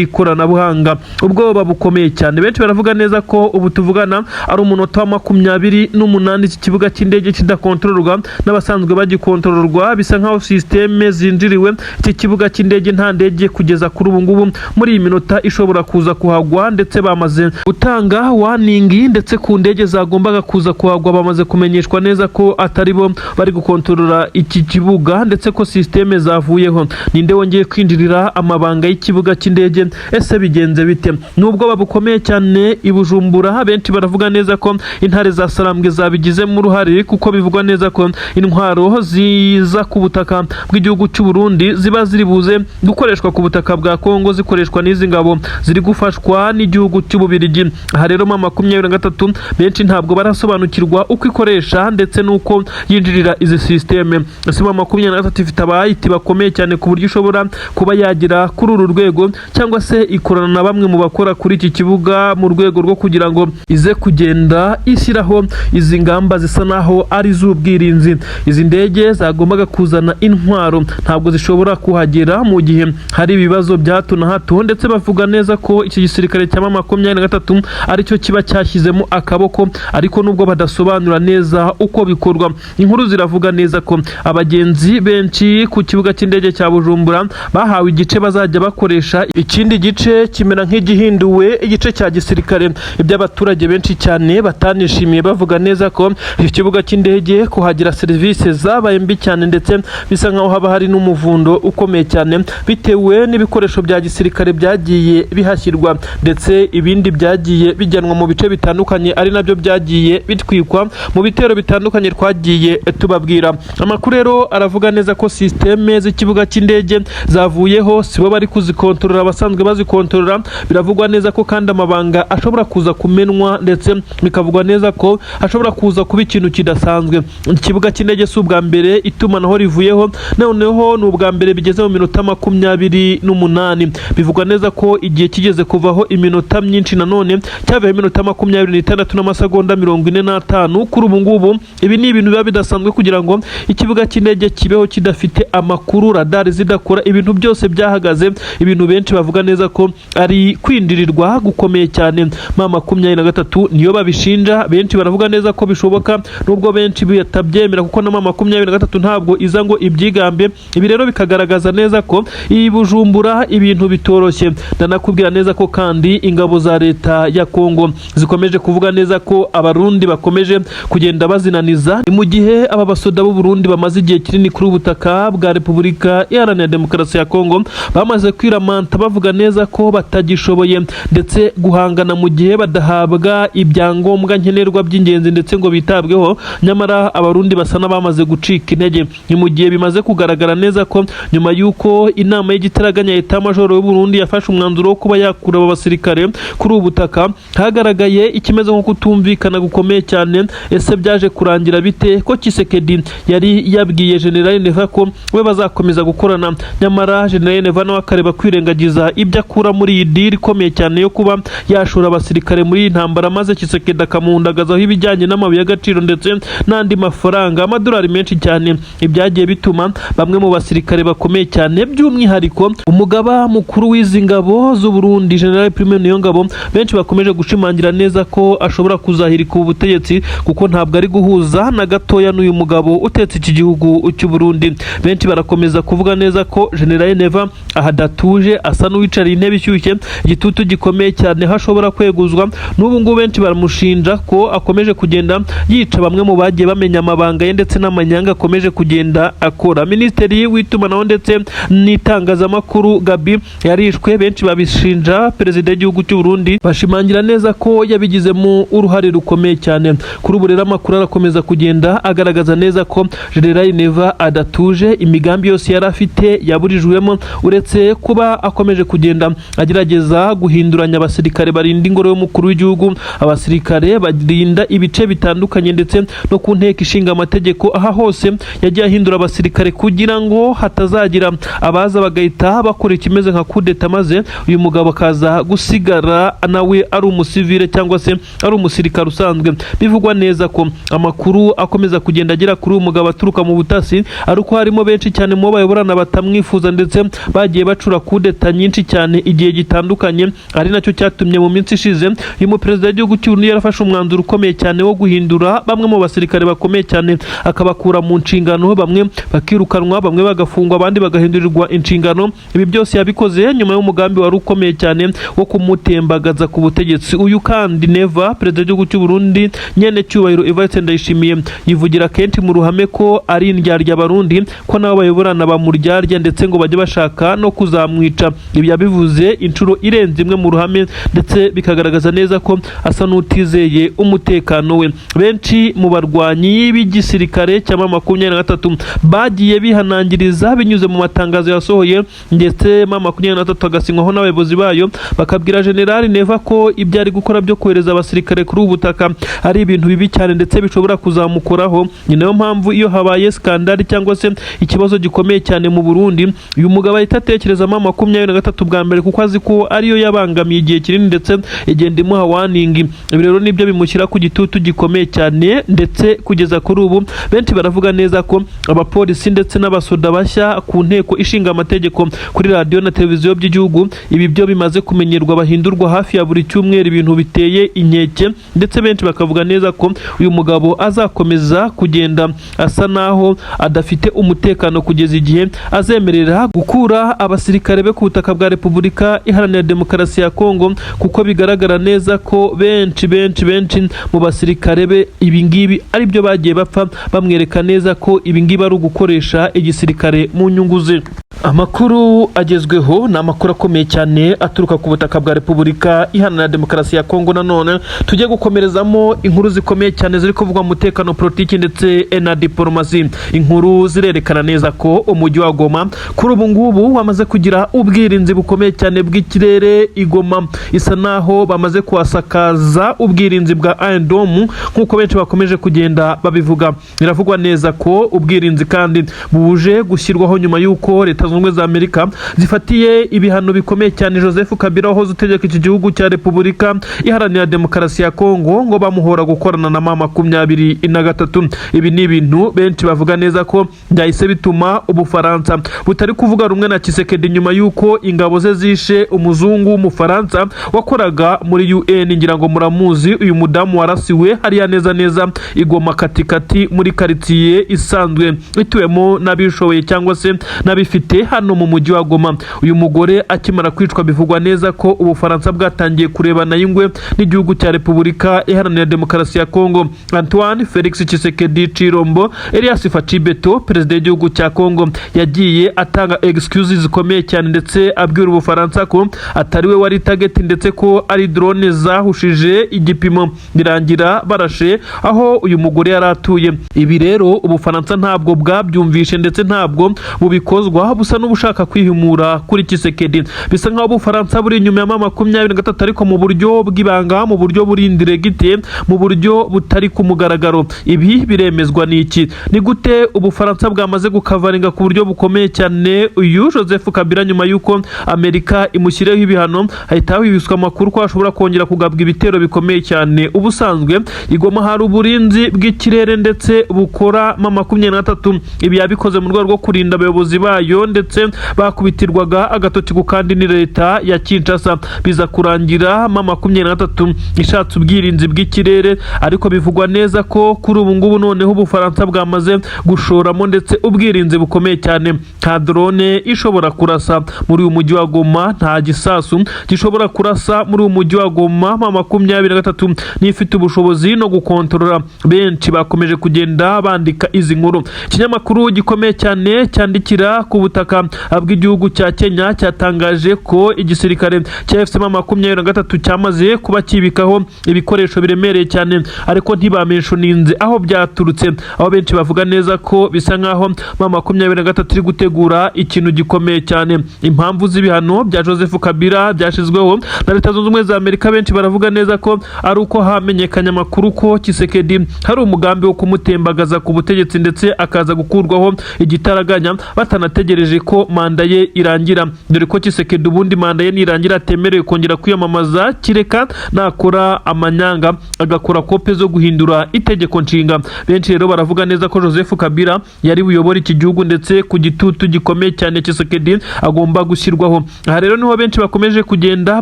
A: bw'ikoranabuhanga. Ubwoba bukomeye cyane, benshi baravuga neza ko ubu tuvugana ari umunota wa 28 iki kibuga cy'indege kidakontororwa n'abasanzwe bagikontororwa. Bisa nkaho système zinjiriwe iki kibuga cy'indege, nta ndege kugeza kuri ubu ngubu muri iyi minota ishobora kuza kuhagwa, ndetse bamaze gutanga warning, ndetse ku ndege zagombaga kuza kuhagwa bamaze kumenyeshwa neza ko atari bo bari gukontorora iki kibuga, ndetse ko système zavuyeho. Ninde wongeye kwinjirira amabanga y'ikibuga cy'indege? Ese bigenze bite? Nubwo bukomeye cyane i Bujumbura, benshi baravuga neza ko intare za Sarambwe zabigizemo uruhare, kuko bivugwa neza ko intwaro ziza ku butaka bw'igihugu cy'u Burundi ziba ziri buze gukoreshwa ku butaka bwa Kongo, zikoreshwa n'izi ngabo ziri gufashwa n'igihugu cy'Ububirigi. Aha rero M23 benshi ntabwo barasobanukirwa uko ikoresha ndetse n'uko yinjirira izi système. Ese M23 ifite aba IT bakomeye cyane ku buryo ishobora kuba yagera kuri uru rwego, cyangwa se ikorana na bamwe mu bakora kuri iki kibuga mu rwego rwo kugira ngo ize kugenda ishyiraho izi ngamba zisa naho ari iz'ubwirinzi? Izi ndege zagombaga kuzana intwaro ntabwo zishobora kuhagera mu gihe hari ibibazo bya hato na hato, ndetse bavuga neza ko iki gisirikare cya M23 aricyo kiba cyashyizemo akaboko, ariko nubwo badasobanura neza uko bikorwa. Inkuru ziravuga neza ko abagenzi benshi ku kibuga cy'indege cya Bujumbura bahawe igice bazajya bakoresha, ikindi gice kimera nk'igihinduwe igice cya gisirikare, ibyo abaturage benshi cyane batanishimiye, bavuga neza ko iki kibuga cy'indege kuhagira serivisi zabaye mbi cyane, ndetse bisa nkaho haba hari n'umuvundo ukomeye cyane bitewe n'ibikoresho bya gisirikare byagiye bihashyirwa, ndetse ibindi byagiye bijyanwa mu bice bitandukanye, ari nabyo byagiye bitwikwa mu bitero bitandukanye twagiye tubabwira. Amakuru rero aravuga neza ko système z'ikibuga cy'indege zavuyeho, sibo bari kuzikontorora abasanzwe bazikontorora. Biravugwa neza ko kandi amabanga ashobora kuza kumenwa, ndetse bikavugwa neza ko hashobora kuza kuba ikintu kidasanzwe. Ikibuga cy'indege si ubwa mbere itumanaho rivuyeho, noneho ni ubwa mbere bigeze mu minota 28. Bivugwa neza ko igihe kigeze kuvaho iminota myinshi, nanone cyavuyeho iminota 26 n'amasegonda 45 kuri ubu ngubu. Ibi ni ibintu biba bidasanzwe kugira ngo ikibuga cy'indege kibeho kidafite amakuru, radari zidakora, ibintu byose byahagaze, ibintu benshi bavuga neza ko ari kwinjirirwa gukomeye cyane. M23 niyo babishinja, benshi baravuga neza ko bishoboka, nubwo benshi batabyemera, kuko na M23 ntabwo iza ngo ibyigambe. Ibi rero bikagaragaza neza ko iyi Bujumbura ibintu bitoroshye. Ndanakubwira neza ko kandi ingabo za leta ya Kongo zikomeje kuvuga neza ko Abarundi bakomeje kugenda bazinaniza. Ni mu gihe aba basoda b'u Burundi bamaze igihe kinini kuri ubutaka bwa Repubulika Iharanira Demokarasi ya Kongo bamaze kwiramanta, bavuga neza ko batagishoboye ndetse guhangana mu gihe badahabwa ibyangombwa nkenerwa by'ingenzi ndetse ngo bitabweho. Nyamara Abarundi basa n'abamaze bamaze gucika intege. Ni mu gihe bimaze kugaragara neza ko nyuma y'uko inama y'igitaraganya ya Etat-Major y'u Burundi yafashe umwanzuro wo kuba yakura aba basirikare kuri ubu butaka, hagaragaye ikimeze nko kutumvikana gukomeye cyane. Ese byaje kurangira bite, ko Tshisekedi yari yabwiye General Neva ko we bazakomeza gukorana, nyamara General Neva nawe akareba kwirengagiza ibyo akura muri iyi deal ikomeye cyane yo kuba yashora abasirikare muri iyi ntambara, maze Tshisekedi akamuhundagazaho ibijyanye n'amabuye y'agaciro ndetse n'andi mafaranga, amadolari menshi cyane? Ibyagiye bituma bamwe mu basirikare bakomeye cyane, by'umwihariko umugaba mukuru w'izi ngabo z'u Burundi, General Prime Niyongabo, benshi bakomeje gushimangira neza ko ashobora kuzahirika ubu butegetsi, kuko ntabwo ari guhuza na gatoya n'uyu mugabo utetse iki gihugu cy'u Burundi. Benshi barakomeza kuvuga neza ko General Neva aha adatuje, asa n'uwicariye intebe ishyushye, igitutu gikomeye cyane, aho ashobora kweguzwa. N'ubu ngubu benshi baramushinja ko akomeje kugenda yica bamwe mu bagiye bamenya amabanga ye ndetse n'amanyanga akomeje kugenda akora. Minisitiri w'itumanaho ndetse n'itangazamakuru Gabi yarishwe, benshi babishinja perezida w'igihugu cy'u Burundi, bashimangira neza ko yabigizemo uruhare rukomeye cyane. Kuri ubu rero amakuru arakomeza kugenda agaragaza neza ko General Neva adatuje, imigambi yose yari afite yaburijwemo, uretse kuba akomeje kugenda agerageza guhinduranya abasirikare barinda ingoro y'umukuru w'igihugu, abasirikare barinda ibice bitandukanye, ndetse no ku nteko ishinga amategeko. Aha hose yagiye ahindura abasirikare kugira ngo hatazagira abaza bagahita bakora ikimeze nka kudeta, maze uyu mugabo akaza gusigara nawe ari umusivile cyangwa se ari umusirikare usanzwe. Bivugwa neza ko amakuru akomeza kugenda agera kuri uyu mugabo aturuka mu butasi ari uko harimo benshi cyane mu bo bayoborana batamwifuza, ndetse bagiye bacura kudeta nyinshi cyane igihe gitandukanye, ari nacyo cyatumye mu minsi ishize uyu muperezida w'igihugu cy'u Burundi yarafashe umwanzuro ukomeye cyane wo guhindura bamwe mu basirikare bakomeye cyane, akabakura mu nshingano, bamwe bakirukanwa, bamwe bagafungwa, abandi bagahindurirwa inshingano. Ibi byose yabikoze nyuma y'umugambi wari ukomeye cyane wo kumutembagaza ku butegetsi. Uyu kandi Neva, perezida w'igihugu cy'u Burundi, nyene cyubahiro Evariste Ndayishimiye, yivugira kenshi mu ruhame ko ari indyarya Abarundi, ko nabo bayoborana bamuryarya, ndetse ngo bajye bashaka no kuzamwica. Ibi yabivuze inshuro irenze imwe mu ruhame, ndetse bikagaragaza neza ko asa n'utizeye umutekano we. Benshi mu barwanyi b'igisirikare cya M23 bagiye bihanangiriza binyuze mu matangazo yasohoye, ndetse M23 agasinywaho n'abayobozi bayo, bakabwira General Neva ko ibyo ari gukora byo kohereza abasirikare kuri ubu butaka ari ibintu bibi cyane, ndetse bishobora kuzamukoraho. Ni nayo mpamvu iyo habaye scandale cyangwa se ikibazo gikomeye cyane mu Burundi, uyu mugabo ahita atekereza M23 bwa mbere, kuko azi ko ariyo yabangamiye igihe kinini ndetse igenda imuha warning. Ibi rero nibyo bimushyira ku gitutu gikomeye cyane, ndetse kugeza kuri ubu benshi baravuga neza ko abapolisi ndetse n'abasoda bashya ku nteko ishinga amategeko, kuri radiyo na televiziyo by'igihugu, ibi byo bimaze kumenyerwa, bahindurwa hafi ya buri cyumweru, ibintu biteye inkeke, ndetse benshi bakavuga neza ko uyu mugabo azakomeza kugenda asa naho adafite umutekano kugeza igihe azemerera gukura abasirikare be ku butaka bwa Repubulika Iharanira Demokarasi ya Kongo, kuko bigaragara neza ko benshi benshi benshi mu basirikare be ibi ngibi ari byo bagiye bapfa, bamwereka neza ko ibi ngibi ari ugukoresha igisirikare mu nyungu ze. Amakuru agezweho ni amakuru akomeye cyane aturuka ku butaka bwa Repubulika Iharanira Demokarasi ya Kongo. Nanone tujye gukomerezamo inkuru zikomeye cyane ziri kuvugwa mu mutekano, politiki ndetse na diporomasi. Inkuru zirerekana neza ko umujyi wa Goma kuri ubu ngubu wamaze kugira ubwirinzi bukomeye cyane bw'ikirere. I Goma isa naho bamaze kuhasakaza ubwirinzi bwa Iron Dome, nk'uko benshi bakomeje kugenda babivuga. Biravugwa neza ko ubwirinzi kandi buje gushyirwaho nyuma y'uko Leta Zunze Ubumwe za Amerika zifatiye ibihano bikomeye cyane Joseph Kabila wahoze utegeka iki gihugu cya Repubulika Iharanira Demokarasi ya Kongo, ngo bamuhora gukorana na M23. Ibi ni ibintu benshi bavuga neza ko byahise bituma Ubufaransa butari kuvuga rumwe na Tshisekedi, nyuma y'uko ingabo ze zishe umuzungu w'Umufaransa wakoraga muri UN. Ngira ngo muramuzi uyu mudamu warasiwe hariya neza neza i Goma katikati, muri karitsiye isanzwe ituwemo n'abishoboye cyangwa se n'abifite. Gute hano mu mujyi wa Goma? Uyu mugore akimara kwicwa, bivugwa neza ko Ubufaransa bwatangiye kurebana y'ingwe n'igihugu cya Repubulika Iharanira Demokarasi ya Kongo. Antoine Felix Tshisekedi Tshilombo, Elias Fatshi Béton, perezida w'igihugu cya Kongo, yagiye atanga excuses zikomeye cyane, ndetse abwira Ubufaransa ko atari we wari target, ndetse ko ari drone zahushije igipimo birangira barashe aho uyu mugore yari atuye. Ibi rero Ubufaransa ntabwo bwabyumvishe, ndetse ntabwo bubikozwa, busa n'ubushaka kwihimura kuri Tshisekedi. Bisa nkaho Ubufaransa buri inyuma ya M23, ariko mu buryo bw'ibanga, mu buryo buri indirect, mu buryo butari ku mugaragaro. Ibi biremezwa n'iki? Ni gute Ubufaransa bwamaze gukavaringa ku buryo bukomeye cyane uyu Joseph Kabila nyuma y'uko Amerika imushyiriyeho ibihano, hahita hahwihwiswa amakuru ko hashobora kongera kugabwa ibitero bikomeye cyane? Ubusanzwe i Goma hari uburinzi bw'ikirere ndetse bukora M23. Ibi yabikoze mu rwego rwo kurinda abayobozi bayo, ndetse bakubitirwaga agatoki ku kandi ni leta ya Kinshasa. Biza kurangira M23 ishatse ubwirinzi bw'ikirere, ariko bivugwa neza ko kuri ubu ngubu noneho Ubufaransa bwamaze gushoramo ndetse ubwirinzi bukomeye cyane. Nta drone ishobora kurasa muri uyu mujyi wa Goma, nta gisasu gishobora kurasa muri uyu mujyi wa Goma. M23 n'ifite ubushobozi no gukontorora. Benshi bakomeje kugenda bandika izi nkuru. Ikinyamakuru gikomeye cyane cyandikira ku butaka bw'igihugu cya Kenya cyatangaje ko igisirikare cya AFC M23 cyamaze kuba kibikaho ibikoresho biremereye cyane, ariko ntibamentioninze aho byaturutse, aho benshi bavuga neza ko bisa nkaho M23 iri gutegura ikintu gikomeye cyane. Impamvu z'ibihano bya Joseph Kabila byashyizweho na Leta Zunze Ubumwe za Amerika, benshi baravuga neza ko ari uko hamenyekanye amakuru ko Tshisekedi hari umugambi wo kumutembagaza ku butegetsi, ndetse akaza gukurwaho igitaraganya batanategereje ko manda ye irangira, dore ko Tshisekedi ubundi manda ye nirangira atemerewe kongera kwiyamamaza, kireka nakora amanyanga agakora kope zo guhindura itegeko nshinga. Benshi rero baravuga neza ko Joseph Kabila yari buyobore iki gihugu, ndetse ku gitutu gikomeye cyane Tshisekedi agomba gushyirwaho. Aha rero niho benshi bakomeje kugenda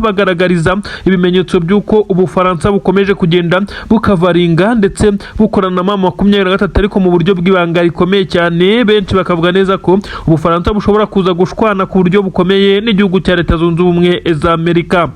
A: bagaragariza ibimenyetso by'uko Ubufaransa bukomeje kugenda bukavaringa ndetse bukorana na M23, ariko mu buryo bw'ibanga rikomeye cyane. Benshi bakavuga neza ko Ubufaransa bushobora kuza gushwana ku buryo bukomeye n'igihugu cya Leta Zunze Ubumwe za Amerika.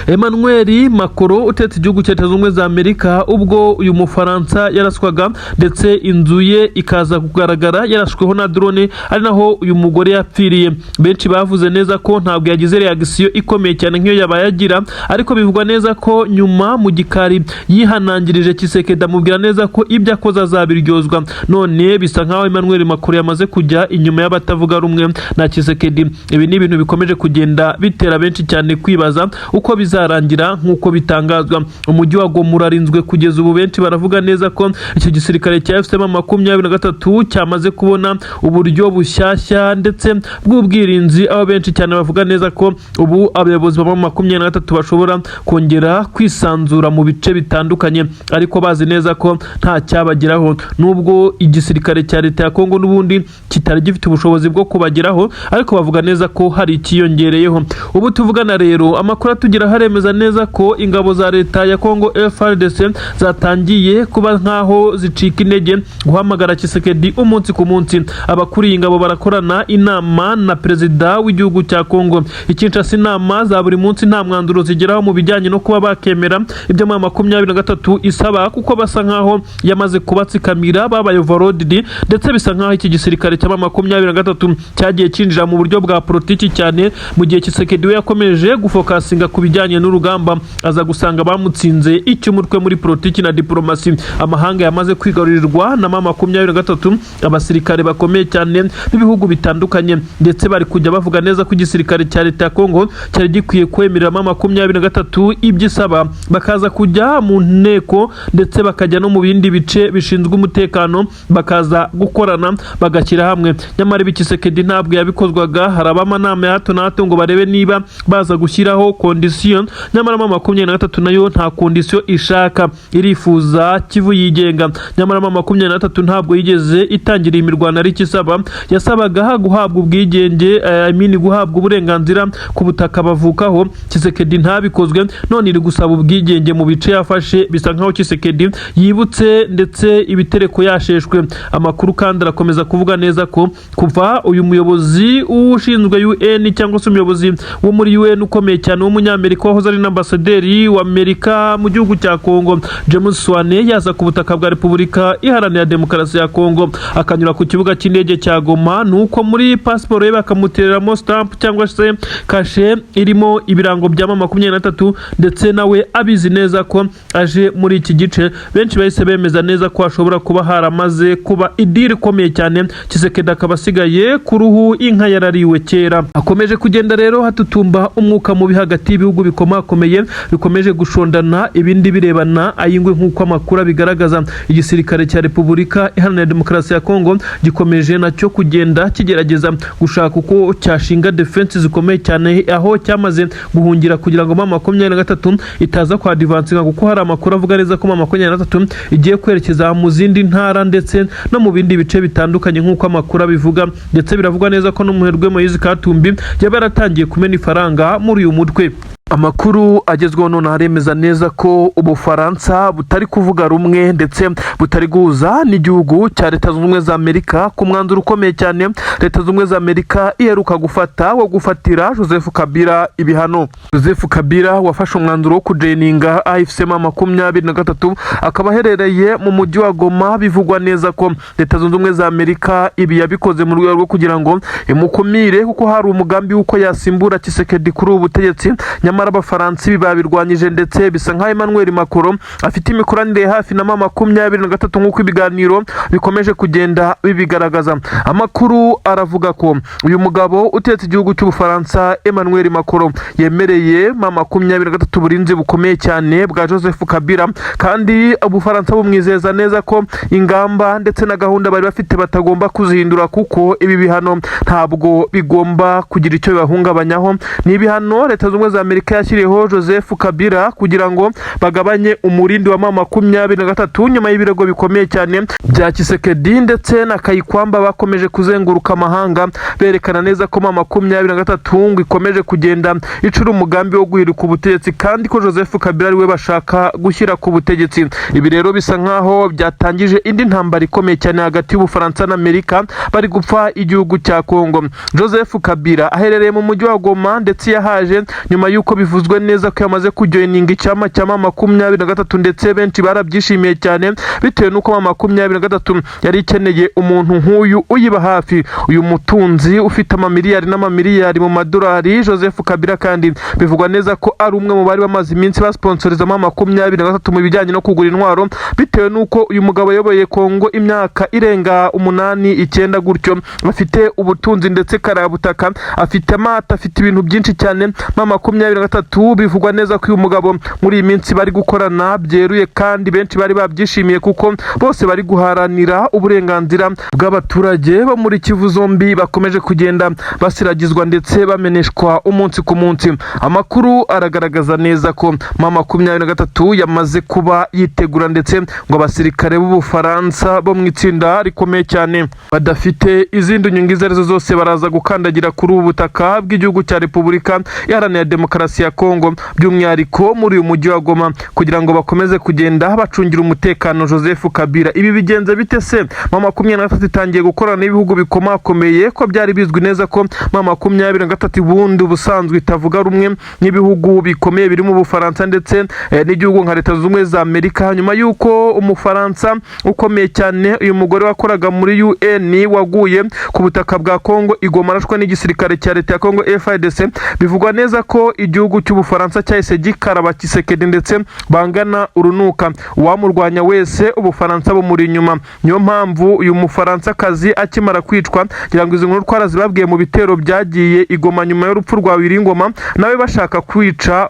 A: Emmanuel Macron utetse igihugu cya Leta Zunze Ubumwe za Amerika, ubwo uyu Mufaransa yaraswaga ndetse inzu ye ikaza kugaragara yarashweho na drone, ari naho uyu mugore yapfiriye, benshi bavuze neza ko ntabwo yagize reaction ikomeye cyane nk'iyo yabaye agira, ariko bivugwa neza ko nyuma mu gikari yihanangirije Tshisekedi, amubwira neza ko ibyo akoze azabiryozwa. None bisa nkaho Emmanuel Macron yamaze kujya inyuma y'abatavuga rumwe na Tshisekedi. Ibi ni ibintu bikomeje kugenda bitera benshi cyane kwibaza uko bizarangira. Nk'uko bitangazwa, umujyi wa Goma urarinzwe kugeza ubu. Benshi baravuga neza ko icyo gisirikare cya AFC M23 cyamaze kubona uburyo bushyashya ndetse bw'ubwirinzi, aho benshi cyane bavuga neza ko ubu abayobozi ba M23 bashobora kongera kwisanzura mu bice bitandukanye, ariko bazi neza ko nta cyabageraho, nubwo igisirikare cya leta ya Kongo n'ubundi kitari gifite ubushobozi bwo kubageraho, ariko bavuga neza ko hari ikiyongereyeho. Ubu tuvugana rero, amakuru atugeraho aremeza neza ko ingabo za leta ya Kongo FARDC zatangiye kuba nkaho zicika intege guhamagara Tshisekedi umunsi ku munsi. Abakuriye ingabo barakorana inama na perezida w'igihugu cya Kongo i Kinshasa, inama za buri munsi nta mwanzuro zigeraho mu bijyanye no kuba bakemera ibyo M23 isaba, kuko basa nkaho yamaze kubatsikamira, babaye overloaded, ndetse bisa nkaho iki gisirikare cya M23 cyagiye cyinjira mu buryo bwa politiki cyane, mu gihe Tshisekedi we yakomeje gufocusinga ku bijyanye n'urugamba, aza gusanga bamutsinze icy'umutwe muri politiki na diplomasi. Amahanga yamaze kwigarurirwa na M23, abasirikare bakomeye cyane b'ibihugu bitandukanye, ndetse bari kujya bavuga neza ko igisirikare cya leta ya Kongo cyari gikwiye kwemerera M23 ibyo isaba, bakaza kujya mu nteko, ndetse bakajya no mu bindi bice bishinzwe umutekano, bakaza gukorana bagashyira hamwe. Nyamara ibi Tshisekedi ntabwo yabikozwaga. Haraba amanama ya hato na hato ngo barebe niba baza gushyiraho condition. condition, nyamara M23 nayo nta condition ishaka, irifuza Kivu yigenga. Nyamara M23 ntabwo yigeze itangira imirwano ari ikisaba, yasabaga guhabwa ubwigenge, I mean, guhabwa uburenganzira ku butaka bavukaho. Tshisekedi ntabikozwe, none iri gusaba ubwigenge mu bice yafashe. Bisa nkaho Tshisekedi yibutse ndetse ibitereko yasheshwe. Amakuru kandi arakomeza kuvuga neza ko kuva uyu muyobozi ushinzwe UN, cyangwa se umuyobozi wo muri UN ukomeye cyane w'Umunyamerika, wahoze ari n'ambasaderi wa Amerika mu gihugu cya Kongo, James Swan, yaza ku butaka bwa Repubulika Iharanira Demokarasi ya Kongo, akanyura ku kibuga cy'indege cya Goma, nuko muri pasiporo ye bakamutereramo stamp cyangwa se kashe irimo ibirango bya M23, ndetse nawe abizi neza ko aje muri iki gice, benshi bahise bemeza neza ko hashobora kuba haramaze kuba i deal ikomeye cyane, Tshisekedi akaba asigaye ku ruhu, inka yarariwe kera. Akomeje kugenda rero hatutumba umwuka mubi hagati y'ibihugu bikomakomeye bikomeje gushondana, ibindi birebana ay'ingwe nk'uko amakuru abigaragaza. Igisirikare cya Repubulika Iharanira Demokarasi ya Kongo gikomeje nacyo kugenda kigerageza gushaka uko cyashinga defense zikomeye cyane aho cyamaze guhungira, kugira ngo M23 itaza kwa advancinga, kuko hari amakuru avuga neza ko M23 igiye kwerekeza mu zindi ntara ndetse no mu bindi bice bitandukanye nk'uko amakuru abivuga. Ndetse biravugwa neza ko n'umuherwe Moise Katumbi yaba yaratangiye kumena ifaranga muri uyu mutwe. Amakuru agezweho none aremeza neza ko Ubufaransa butari kuvuga rumwe ndetse butari guhuza n'igihugu cya Leta Zunze Ubumwe za Amerika ku mwanzuro ukomeye cyane Leta Zunze Ubumwe za Amerika iheruka gufata wo gufatira Joseph Kabila ibihano. Joseph Kabila wafashe umwanzuro wo kujoininga AFC M23, akaba aherereye mu mujyi wa Goma. Bivugwa neza ko Leta Zunze Ubumwe za Amerika ibi yabikoze mu rwego rwo kugira ngo imukumire, kuko hari umugambi w'uko yasimbura Tshisekedi kuri ubu butegetsi. Nyamara Abafaransa ibi babirwanyije, ndetse bisa nkaho Emmanuel Macron afite imikoranire hafi na M23 nk'uko ibiganiro bikomeje kugenda bibigaragaza. Amakuru aravuga ko uyu mugabo utetse igihugu cy'Ubufaransa, Emmanuel Macron, yemereye M23 uburinzi bukomeye cyane bwa Joseph Kabila, kandi Ubufaransa bumwizeza neza ko ingamba ndetse na gahunda bari bafite batagomba kuzihindura, kuko ibi bihano ntabwo bigomba kugira icyo bibahungabanyaho. Ni ibihano Leta Zunze Ubumwe za Amerika yashyiriyeho Joseph Kabila kugira ngo bagabanye umurindi wa M23, nyuma y'ibirego bikomeye cyane bya Tshisekedi ndetse na Kayikwamba bakomeje kuzenguruka amahanga berekana neza ko M23 ngo ikomeje kugenda icura umugambi wo guhirika ubutegetsi, kandi ko Joseph Kabila ariwe bashaka gushyira ku butegetsi. Ibi rero bisa nkaho byatangije indi ntambara ikomeye cyane hagati y'Ubufaransa na Amerika bari gupfa igihugu cya Kongo. Joseph Kabila aherereye mu mujyi wa Goma, ndetse yahaje nyuma y'uko bivuzwe neza ko yamaze kujoininga icyama cya M23, ndetse benshi barabyishimiye cyane bitewe n'uko M23 yari ikeneye umuntu nk'uyu uyiba hafi, uyu mutunzi ufite amamiliyari n'amamiliyari mu madolari, Joseph Kabila. Kandi bivugwa neza ko ari umwe mu bari bamaze iminsi basponsoriza M23 mu bijyanye no kugura intwaro, bitewe n'uko uyu mugabo ayoboye Kongo imyaka irenga 8, 9 gutyo, afite ubutunzi ndetse karabutaka, afite amato, afite ibintu byinshi cyane. M23 bivugwa neza ko uyu mugabo muri iyi minsi bari gukorana byeruye, kandi benshi bari babyishimiye kuko bose bari guharanira uburenganzira bw'abaturage bo muri Kivu zombi bakomeje kugenda basiragizwa ndetse bameneshwa umunsi ku munsi. Amakuru aragaragaza neza ko M23 yamaze kuba yitegura, ndetse ngo abasirikare b'Ubufaransa bo mu itsinda rikomeye cyane badafite izindi nyungu izo arizo zose baraza gukandagira kuri ubu butaka bw'igihugu cya Repubulika Iharanira Demokarasi ya Kongo, by'umwihariko muri uyu mujyi wa Goma, kugira ngo bakomeze kugenda bacungira umutekano Joseph Kabila. Ibi bigenze bite se? M23 itangiye gukorana n'ibihugu bikomakomeye, ko byari bizwi neza ko M23 ubundi ubusanzwe itavuga rumwe n'ibihugu bikomeye birimo Ubufaransa ndetse n'igihugu nka Leta Zunze Ubumwe za Amerika, nyuma y'uko Umufaransa ukomeye cyane, uyu mugore wakoraga muri UN, waguye ku butaka bwa Kongo i Goma arashwe n'igisirikare cya leta ya Kongo FARDC? Bivugwa neza ko igihugu cy'Ubufaransa cyahise gikaraba Tshisekedi ndetse bangana urunuka, uwamurwanya wese Ubufaransa bumuri inyuma. Niyo mpamvu uyu Mufaransakazi akimara kwicwa, ngira ngo izi nkuru twarazibabwiye, mu bitero byagiye i Goma nyuma y'urupfu rwa Willy Ngoma, nawe bashaka kwica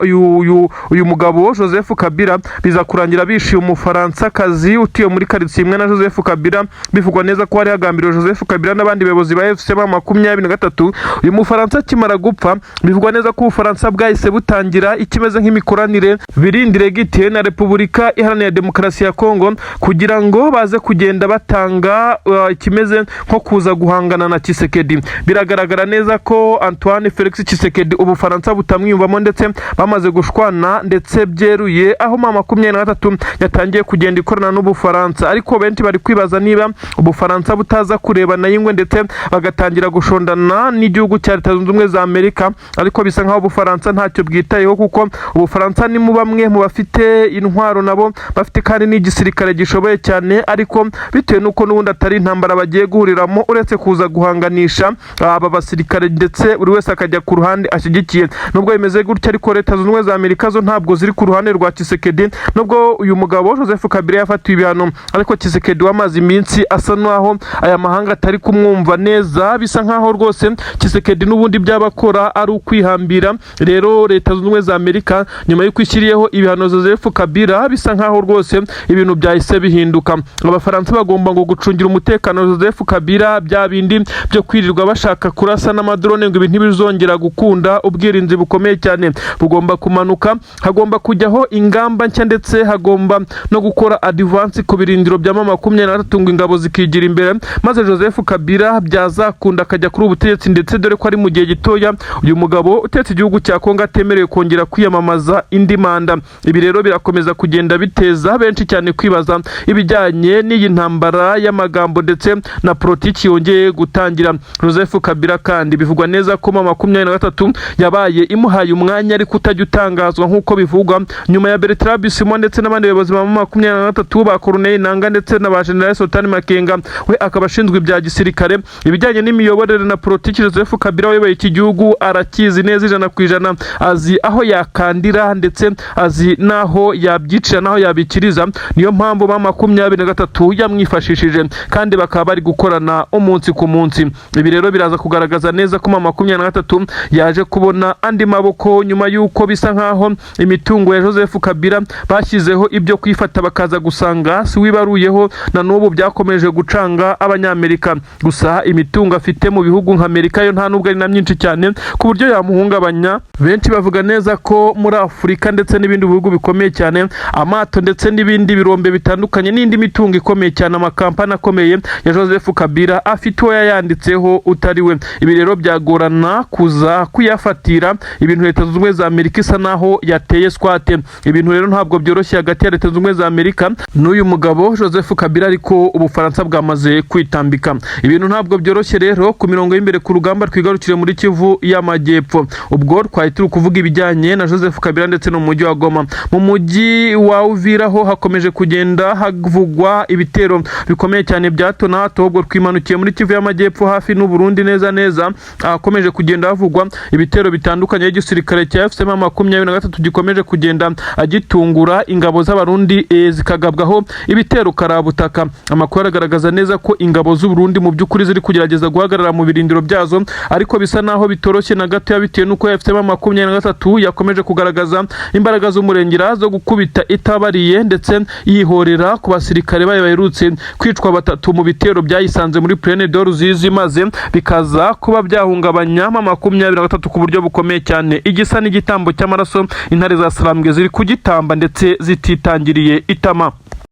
A: uyu mugabo Joseph Kabila, biza kurangira bishyuye Umufaransakazi utuye muri karitsiye imwe na Joseph Kabila. Bivugwa neza ko hari hagambiriwe Joseph Kabila n'abandi bayobozi ba AFC M23. Uyu Mufaransa akimara gupfa, bivugwa neza ko Ubufaransa bwahise bwahise butangira ikimeze nk'imikoranire birindire gite na Repubulika Iharanira Demokarasi ya Kongo, kugira ngo baze kugenda batanga ikimeze nko kuza guhangana na Tshisekedi. Biragaragara neza ko Antoine Felix Tshisekedi Ubufaransa butamwiyumvamo, ndetse bamaze gushwana ndetse byeruye, aho M23 yatangiye kugenda ikorana n'Ubufaransa. Ariko benshi bari kwibaza niba Ubufaransa butaza kurebana y'ingwe, ndetse bagatangira gushondana n'igihugu cya Leta Zunze Ubumwe za Amerika. Ariko bisa nkaho Ubufaransa ntacyo bwitayeho, kuko Ubufaransa ni mu bamwe mu bafite intwaro, nabo bafite kandi n'igisirikare gishoboye cyane. Ariko bitewe n'uko n'ubundi atari intambara bagiye guhuriramo, uretse kuza guhanganisha aba basirikare, ndetse buri wese akajya ku ruhande ashyigikiye. Nubwo bimeze gutya ariko, Leta Zunze Ubumwe za Amerika zo ntabwo ziri ku ruhande rwa Tshisekedi. Nubwo uyu mugabo Joseph Kabila yafatiwe ibihano, ariko Tshisekedi wamaze iminsi asa n'aho aya mahanga atari kumwumva neza. Bisa nkaho rwose Tshisekedi n'ubundi by'abakora ari ukwihambira. Rero Leta Zunze Ubumwe za Amerika, nyuma y'uko ishyiriyeho ibihano Joseph Kabila, bisa nkaho rwose ibintu byahise bihinduka. Abafaransa bagomba ngo gucungira umutekano Joseph Kabila, bya bindi byo kwirirwa bashaka kurasa n'amadrone ngo ibi ntibizongera gukunda. Ubwirinzi bukomeye cyane bugomba kumanuka, hagomba kujyaho ingamba nshya, ndetse hagomba no gukora advance ku birindiro bya M23, ngo ingabo zikigira imbere, maze Joseph Kabila byazakunda akajya kuri ubu butegetsi. Ndetse dore ko ari mu gihe gitoya uyu mugabo utetse igihugu cya Kongo atemerewe kongera kwiyamamaza indi manda. Ibi rero birakomeza kugenda biteza benshi cyane kwibaza ibijyanye n'iyi ntambara y'amagambo ndetse na politiki yongeye gutangira. Joseph Kabila kandi bivugwa neza ko M23 yabaye imuhaye umwanya, ariko utajya utangazwa nk'uko bivugwa, nyuma ya Bertrand Bisimwa ndetse n'abandi bayobozi ba M23, ba Corneille Nanga ndetse na ba General Sultan Makenga, we akaba ashinzwe ibya gisirikare. Ibijyanye n'imiyoborere na politiki, Joseph Kabila wayoboye iki gihugu arakizi neza 100%. Azi aho yakandira, ndetse azi n'aho yabyicira n'aho yabikiriza. Niyo mpamvu M23 yamwifashishije, kandi bakaba bari gukorana umunsi ku munsi. Ibi rero biraza kugaragaza neza ko M23 yaje kubona andi maboko, nyuma y'uko bisa nkaho imitungo ya Joseph Kabila bashyizeho ibyo kwifata, bakaza gusanga si wibaruyeho. Na n'ubu byakomeje gucanga Abanyamerika. Gusa imitungo afite mu bihugu nka Amerika yo nta nubwo ari na myinshi cyane ku buryo yamuhungabanya. Benshi bavuga neza ko muri Afurika ndetse n'ibindi bihugu bikomeye cyane, amato ndetse n'ibindi birombe bitandukanye n'indi mitungo ikomeye cyane, amakampani akomeye ya Joseph Kabila afite uwo yayanditseho utari we. Ibi rero byagorana kuza kuyafatira, ibintu Leta Zunze Ubumwe za Amerika isa naho yateye swate. Ibintu rero ntabwo byoroshye hagati ya Leta Zunze Ubumwe za Amerika n'uyu mugabo Joseph Kabila, ariko Ubufaransa bwamaze kwitambika. Ibintu ntabwo byoroshye rero ku mirongo y'imbere ku rugamba. Twigarukire muri Kivu y'Amajyepfo. Ubwo twari turi kuvuga ibijyanye na Joseph Kabila ndetse no mu mujyi wa Goma. Mu mujyi wa Uvira ho hakomeje kugenda havugwa ibitero bikomeye cyane bya hato na hato. Ubwo twimanukiye muri Kivu y'Amajyepfo, hafi n'u Burundi neza neza, ahakomeje kugenda havugwa ibitero bitandukanye y'igisirikare cya AFC M23 gikomeje kugenda agitungura ingabo z'Abarundi, zikagabwaho ibitero karabutaka. Amakuru aragaragaza neza ko ingabo z'u Burundi mu by'ukuri ziri kugerageza guhagarara mu birindiro byazo, ariko bisa naho bitoroshye na gatoya, bitewe n'uko AFC M23 yakomeje kugaragaza imbaraga z'umurengera zo gukubita itabariye, ndetse yihorera ku basirikare bayo baherutse kwicwa batatu mu bitero byayisanze muri Plaine de Ruzizi, maze bikaza kuba byahungabanya M23 ku buryo bukomeye cyane. Igisa n'igitambo cy'amaraso, intare za Sarambwe ziri kugitamba ndetse zititangiriye itama.